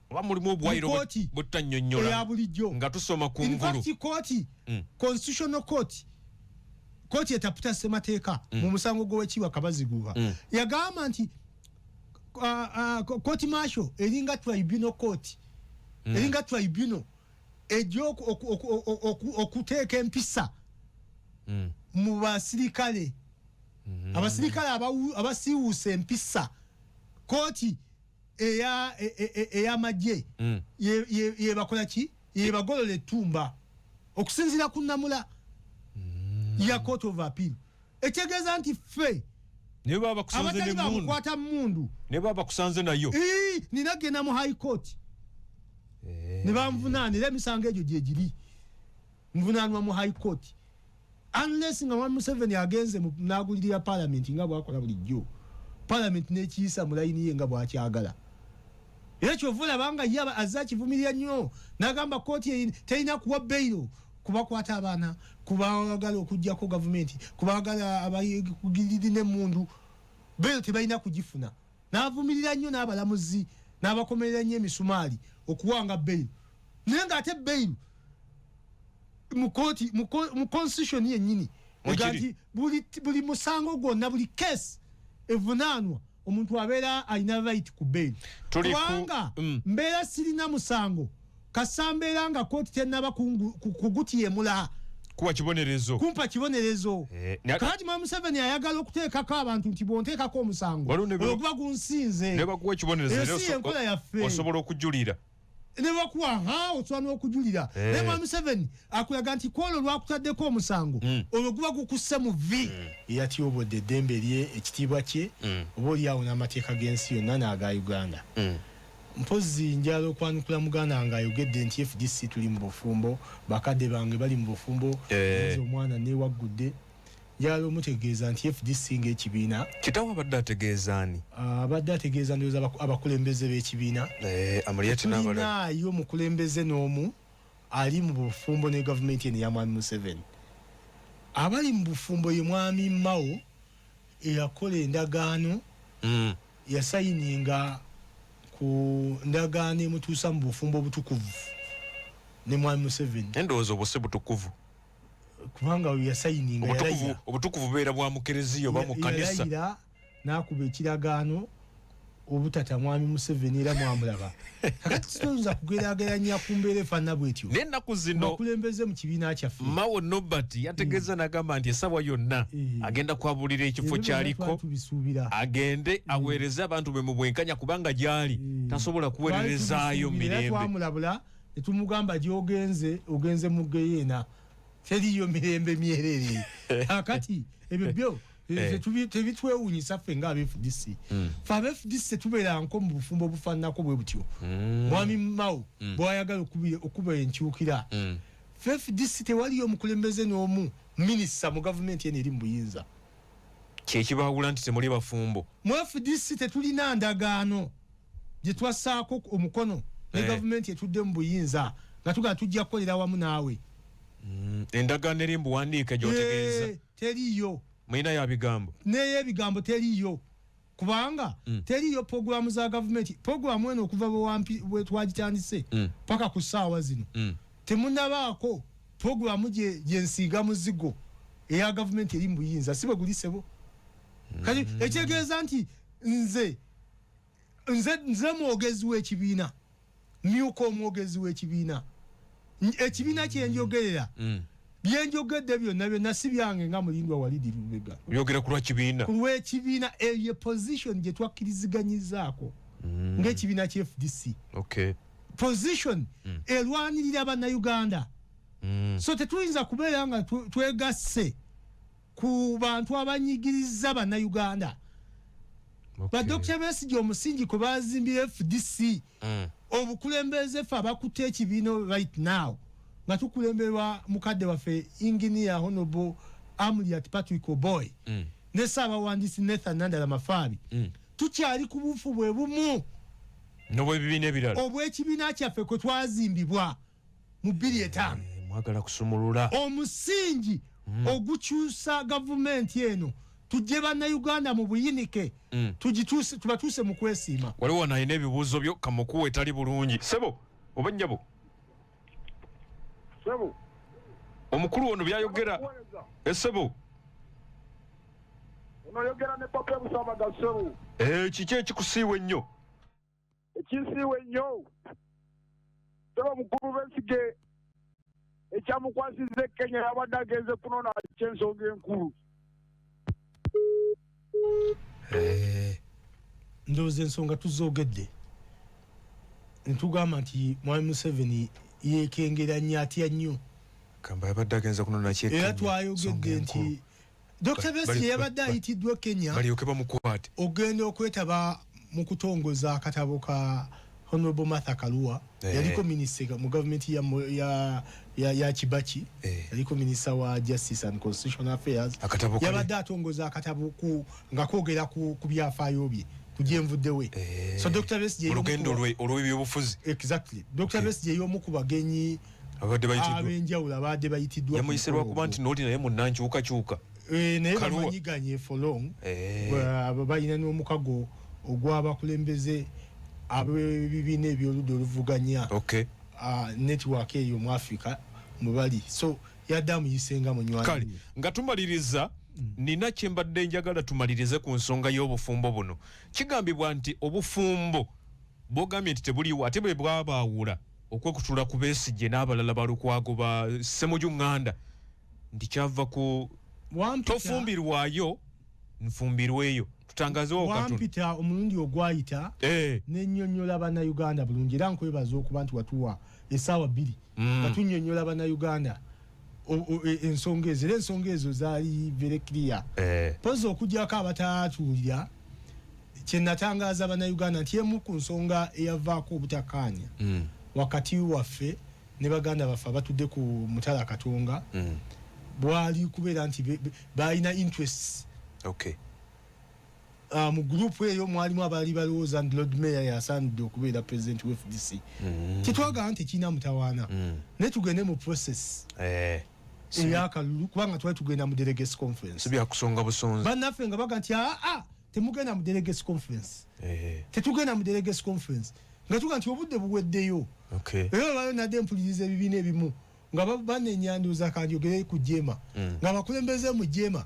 [SPEAKER 1] Oba mulimu obuwayiro
[SPEAKER 2] mu kooti
[SPEAKER 1] butannyonnyola
[SPEAKER 2] eya bulijjo.
[SPEAKER 1] nga tusoma ku
[SPEAKER 2] In
[SPEAKER 1] ngulu.
[SPEAKER 2] fact, kooti, Constitutional Court, kooti etaputa ssemateeka, mu musango gw'Owekiibwa Kabaziguruka, yagamba nti court martial eringa tribunal court, eringa tribunal ejja okuteeka empisa mu basirikale. Abasirikale abasiiwuusa empisa, kooti ey'amagye yebakola ki? Yebagolola ettumba, okusinziira ku nnamula ya Court of Appeal. Ekitegeeza nti ffe
[SPEAKER 1] Naye baba bakusanze
[SPEAKER 2] abatali
[SPEAKER 1] n'emmundu.
[SPEAKER 2] bamukwata mundu.
[SPEAKER 1] Naye baba bakusanze nayo.
[SPEAKER 2] Ii, nina genda mu High Court ne banvunaana, era emisango egyo gyegiri nvunaanwa mu High Court, unless nga mwami Museveni agenze n'agulirira Parliament nga bwakola bulijjo, Parliament nekiyisa mu layini ye nga bwakyagala. Era kyova olaba nga ye azze akivumirira nnyo n'agamba kooti terina kuwa bail kubakwata abaana, kubagala okugjako gavumenti, kubagala abagirira emundu, bail tebalina kugifuna. N'avumirira nnyo n'abalamuzi n'abakomerera nnyo emisumaali okuwanga bail, naye ng'ate bail mu kooti, mu constitution yennyini ega
[SPEAKER 1] Mwekiri.
[SPEAKER 2] nti buli musango gwonna, buli case evunaanwa omuntu abeera alina right ku bail. Kubanga mbeera sirina musango, kasa mbeera nga kooti tennaba kugutiyemula
[SPEAKER 1] Kuwa kibonerezo.
[SPEAKER 2] kumpa kibonerezo.
[SPEAKER 1] Eh,
[SPEAKER 2] Kakati mwami Museveni ayagala okuteekako abantu nti bwonteekako omusango,
[SPEAKER 1] Waliwo
[SPEAKER 2] olwo guba gunsinze.
[SPEAKER 1] Ne bakuwa ekibonerezo,
[SPEAKER 2] Eyo
[SPEAKER 1] era
[SPEAKER 2] si enkola yaffe.
[SPEAKER 1] osobola okujulira.
[SPEAKER 2] Ne bakuwa, ha, osobola n'okujulira. Naye mwami Museveni akulaga nti kwolwo lwakutaddeko omusango, olwo guba gukusse mu vi eyatyobodde eddembe lye, ekitiibwa kye, oba oliawo n'amateeka g'ensi yonna n'aga Uganda. Mpozi njala okwanukula muganda nga ayogedde nti FDC tuli mu bufumbo, bakadde bange bali mu bufumbo, nze omwana newaggudde. Njagala omutegeeza nti FDC ng'ekibiina
[SPEAKER 1] Kitawe abadde ategeeza ani?
[SPEAKER 2] Abadde ategeeza, ndowooza, abakulembeze b'ekibiina.
[SPEAKER 1] Eh, Amuriat n'abalala.
[SPEAKER 2] Tulinaayo omukulembeze n'omu ali mu bufumbo ne gavumenti eno eya mwami Museveni. Abali mu bufumbo ye mwami Mao, eyakola endagaano, yasayininga ku ndagaano emutuusa mu bufumbo obutukuvu ne mwami Museveni.
[SPEAKER 1] Endowooza obwo si butukuvu.
[SPEAKER 2] Kubanga oyo yasayininga,
[SPEAKER 1] Obutukuvu,
[SPEAKER 2] yalayira.
[SPEAKER 1] obutukuvu bubeera bwa mu kereziya oba mu kanisa.
[SPEAKER 2] Yalayira n'akuba ekiragaano obutata mwami Museveni, era mwamulaba. Kakati tuyinza kugeraageranya ku mbeera efaanana bwetyo
[SPEAKER 1] Naye ennaku zino
[SPEAKER 2] bakulembeze mu kibiina kyaffe?
[SPEAKER 1] Mao Nobert yategeeza n'agamba nti essaawa yonna agenda kwabulira ekifo
[SPEAKER 2] Ebyo byonna
[SPEAKER 1] kyaliko,
[SPEAKER 2] twali tubisuubira.
[SPEAKER 1] agende aweereze abantu be mu bwenkanya, kubanga gy'ali tasobola kuweererezaayo
[SPEAKER 2] Twali tubisuubira, era
[SPEAKER 1] mirembe.
[SPEAKER 2] twamulabula ne tumugamba gyogenze, ogenze mu geyeena, teriyo mirembe myerere. Akati ebyo byo tebitwewuunyisa ffe nga aba FDC. Ffe aba FDC tetubeeranko mu bufumbo obufaananako bwe butyo mwami Mao bwayagala okuba enkyukira. Ffe FDC tewaliyo omukulembeze n'omu minisita mu gavumenti eno eri mu buyinza.
[SPEAKER 1] Kyekibawula nti temuli bafumbo.
[SPEAKER 2] Mu FDC tetulina ndagaano gye twassaako omukono ne gavumenti etudde mu buyinza nga tugamba tujja kukolera wamu naawe.
[SPEAKER 1] Endagaano eri mbuwandiike gy'otegeeza?
[SPEAKER 2] Teriiyo.
[SPEAKER 1] Mulina ya bigambo?
[SPEAKER 2] N'eyebigambo teriiyo, kubanga teriiyo puroguramu za gavumenti. Puroguramu eno okuva bwe twagitandise paka ku ssaawa zino, temunabaako puroguramu gye nsiiga muzigo eya gavumenti eri mu buyinza. Si bwe guli, sebo? Kati ekitegeeza nti nze mwogezi w'ekibiina, myuka omwogezi w'ekibiina. Ekibiina kyenjogerera, byenjogedde byonna byonna si byange nga Mulindwa Walidi Lubega.
[SPEAKER 1] Byogera ku lwa kibiina.
[SPEAKER 2] Ku lw'ekibiina. Eyo position gye twakkiriziganyizaako ng'ekibiina kya FDC. Position erwanirira Bannayuganda. So tetuyinza kubeera nga twegasse ku bantu abanyigiriza Bannayuganda. Ba Dr Besigye, omusingi kwe bazimbira FDC, obukulembeze, ffe abakutte ekibiina right now nga tukulemberwa mukadde waffe Engineer Honorable Amuriat Patrick Oboi ne Ssaabawandiisi Nathan Nandala Mafaabi, tukyali ku bufu bwe bumu
[SPEAKER 1] nobwebibiina ebirala
[SPEAKER 2] obw'ekibiina kyaffe kwe twazimbibwa mu 2005.
[SPEAKER 1] Eh, mwagala kusumulula
[SPEAKER 2] omusingi ogukyusa gavumenti eno, tujje Bannayuganda mu buyinike, tubatuuse mu kwesiima.
[SPEAKER 1] Waliwo wano alina ebibuuzo byo, kamukuwa etali bulungi. Sebo oba nnyabo?
[SPEAKER 3] Sebo.
[SPEAKER 1] Omukulu ono byayogera, esebo.
[SPEAKER 3] Onoyogera ne Papa Busabaga, sebo.
[SPEAKER 1] Eh, kiki ekikusiiwa ennyo?
[SPEAKER 3] Ekinsiiwa ennyo, sebo, mukulu Besigye ekyamukwasiza e Kenya, yabadde agenze kunona kyensonga enkulu.
[SPEAKER 1] Eh,
[SPEAKER 2] Ndowooza ensonga tuzoogedde, netugamba nti Mwami Museveni yekengera nnyo, atya nnyo.
[SPEAKER 1] Kamba yabadde agenza kunona ki?
[SPEAKER 2] Era twayogedde nti Dr Besigye yabadde ayitiddwa Kenya
[SPEAKER 1] balyoke bamukwate
[SPEAKER 2] ogenda okwetaba mu kutongoza akatabo ka Honorable Martha Karua. Yaliko minisita mu gavumenti ya Kibaki. Yaliko minisita wa Justice and Constitutional Affairs.
[SPEAKER 1] Akatabo kali-
[SPEAKER 2] Yabadde atongoza akatabo nga kwogera ku byafaayo bye, ku gyenvuddewe. So Dr Besigye
[SPEAKER 1] mu lugendo
[SPEAKER 2] y'omu ku-
[SPEAKER 1] lwe olw'ebyobufuzi.
[SPEAKER 2] Exactly. Dr Besigye y'omu ku bagenyi
[SPEAKER 1] abadde bayitiddwa
[SPEAKER 2] ab'enjawulo abadde bayitiddwa ku
[SPEAKER 1] Yamuyise
[SPEAKER 2] mukolo
[SPEAKER 1] lwakuba
[SPEAKER 2] ogwo.
[SPEAKER 1] nti nooli naye munnankyukakyuka.
[SPEAKER 2] Naye
[SPEAKER 1] Karua.
[SPEAKER 2] bamanyiganye for long. Balina n'omukago ogw'abakulembeze ab'ebibiina ebyoludda oluvuganya, network eyo mu Africa mwe bali, so yadde amuyisenga munywanyi
[SPEAKER 1] Kale
[SPEAKER 2] we.
[SPEAKER 1] nga tumaliriza, nina kye mbadde njagala tumalirize ku nsonga y'obufumbo buno. Kigambibwa nti obufumbo bwogambye nti tebuliwo, ate bwe bwabaawula okwekutula ku Besigye n'abalala Balukwago, ba Ssemuju Ŋŋanda, nti kyava ku tofumbirwayo nfumbirweyo. Tutangazewo katono.
[SPEAKER 2] Wampita omulundi ogwayita, nennyonnyola Bannayuganda bulungi, era nkwebaza okuba nti watuwa essaawa 2 nga tunnyonnyola Bannayuganda ensonga ezo, era ensonga ezo zaali very clear. Pozi okugyako abatatuulira, kyenatangaaza Bannayuganda nti emu ku nsonga eyavaako obutakkaanya wakati waffe ne baganda baffe abatudde ku mutala Katonga bwali kubeera nti balina interests. Mu gurupu eyo mwalimu abaali balowooza nti Lord Mayor yasaanidde okubeera president wa FDC. Kyetwagala nti tekirina mutawaana, naye tugende mu process eyakalulu, kubanga twali tugenda mu delegates conference.
[SPEAKER 1] Si byakusonga busonzi.
[SPEAKER 2] Bannaffe nga baga nti aa, temugenda mu delegates conference, tetugenda mu delegates conference, nga tuga nti obudde buweddeyo. Era olwaliro nadde mpuliriza ebibiina ebimu nga banenya, ndowooza kanjogere ku JEEMA, nga abakulembeze mu JEEMA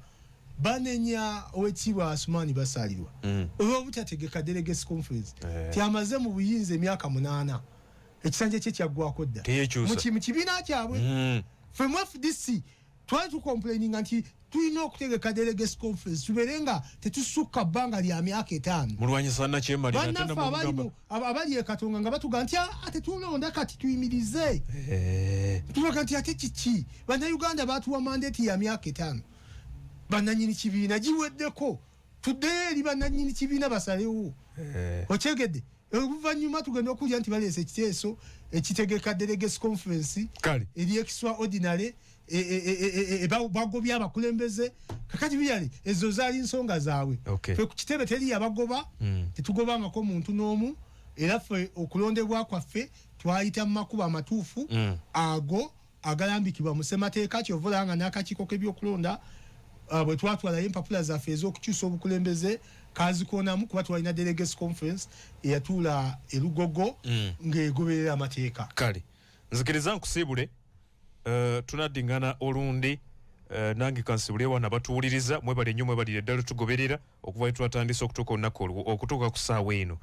[SPEAKER 2] banenya Owekitiibwa Asumaani Basaalirwa olw'obutategeka delegates conference, ti amaze mu buyinza emyaka 8, ekisanja kye kyaggwako dda.
[SPEAKER 1] Teyekyusa.
[SPEAKER 2] Mu kibiina kyabwe. Ffe mu FDC twali tucomplaininga nti tulina okutegeka delegates conference, tubeere nga tetusukka bbanga lya myaka 5.
[SPEAKER 1] Mulwanyisa nakyemalira ate
[SPEAKER 2] Bannaffe abali
[SPEAKER 1] namugamba-
[SPEAKER 2] abali e Katonga nga batuga nti "Ah, tetulonda kati, tuyimirize." Tubaga nti ate kiki? Bannayuganda batuwa mandate ya myaka 5, bannanyini kibiina giweddeko, tuddeyo eri bannanyini kibiina basalewo. Okyegedde? Oluvannyuma tugenda okulya nti baleese ekiteeso ekitegeka delegates conference eri extraordinary, bagobye abakulembeze. Kakati byali ezo zaali nsonga zaabwe. Ffe ku kitebe teri yabagoba. Tetugobangako muntu n'omu, era ffe okulondebwa kwaffe twayita mu makubo amatuufu ago agalambikibwa mu ssemateeka. Kyova olaba nga n'akakiiko k'ebyokulonda, bwe twatwalayo empapula zaffe ez'okukyusa obukulembeze, kazikoonamu, kuba twalina delegates conference eyatuula erugogo ng'egoberera amateeka.
[SPEAKER 1] Kale nzikiriza nkusiibule. Tunaddingana olundi. Nange kansibule wano abatuwuliriza. Mwebale nnyo, mwebalire ddala tugoberera okuva lwe twatandise okutuuka olunaku olwo, okutuuka ku ssaawa eno.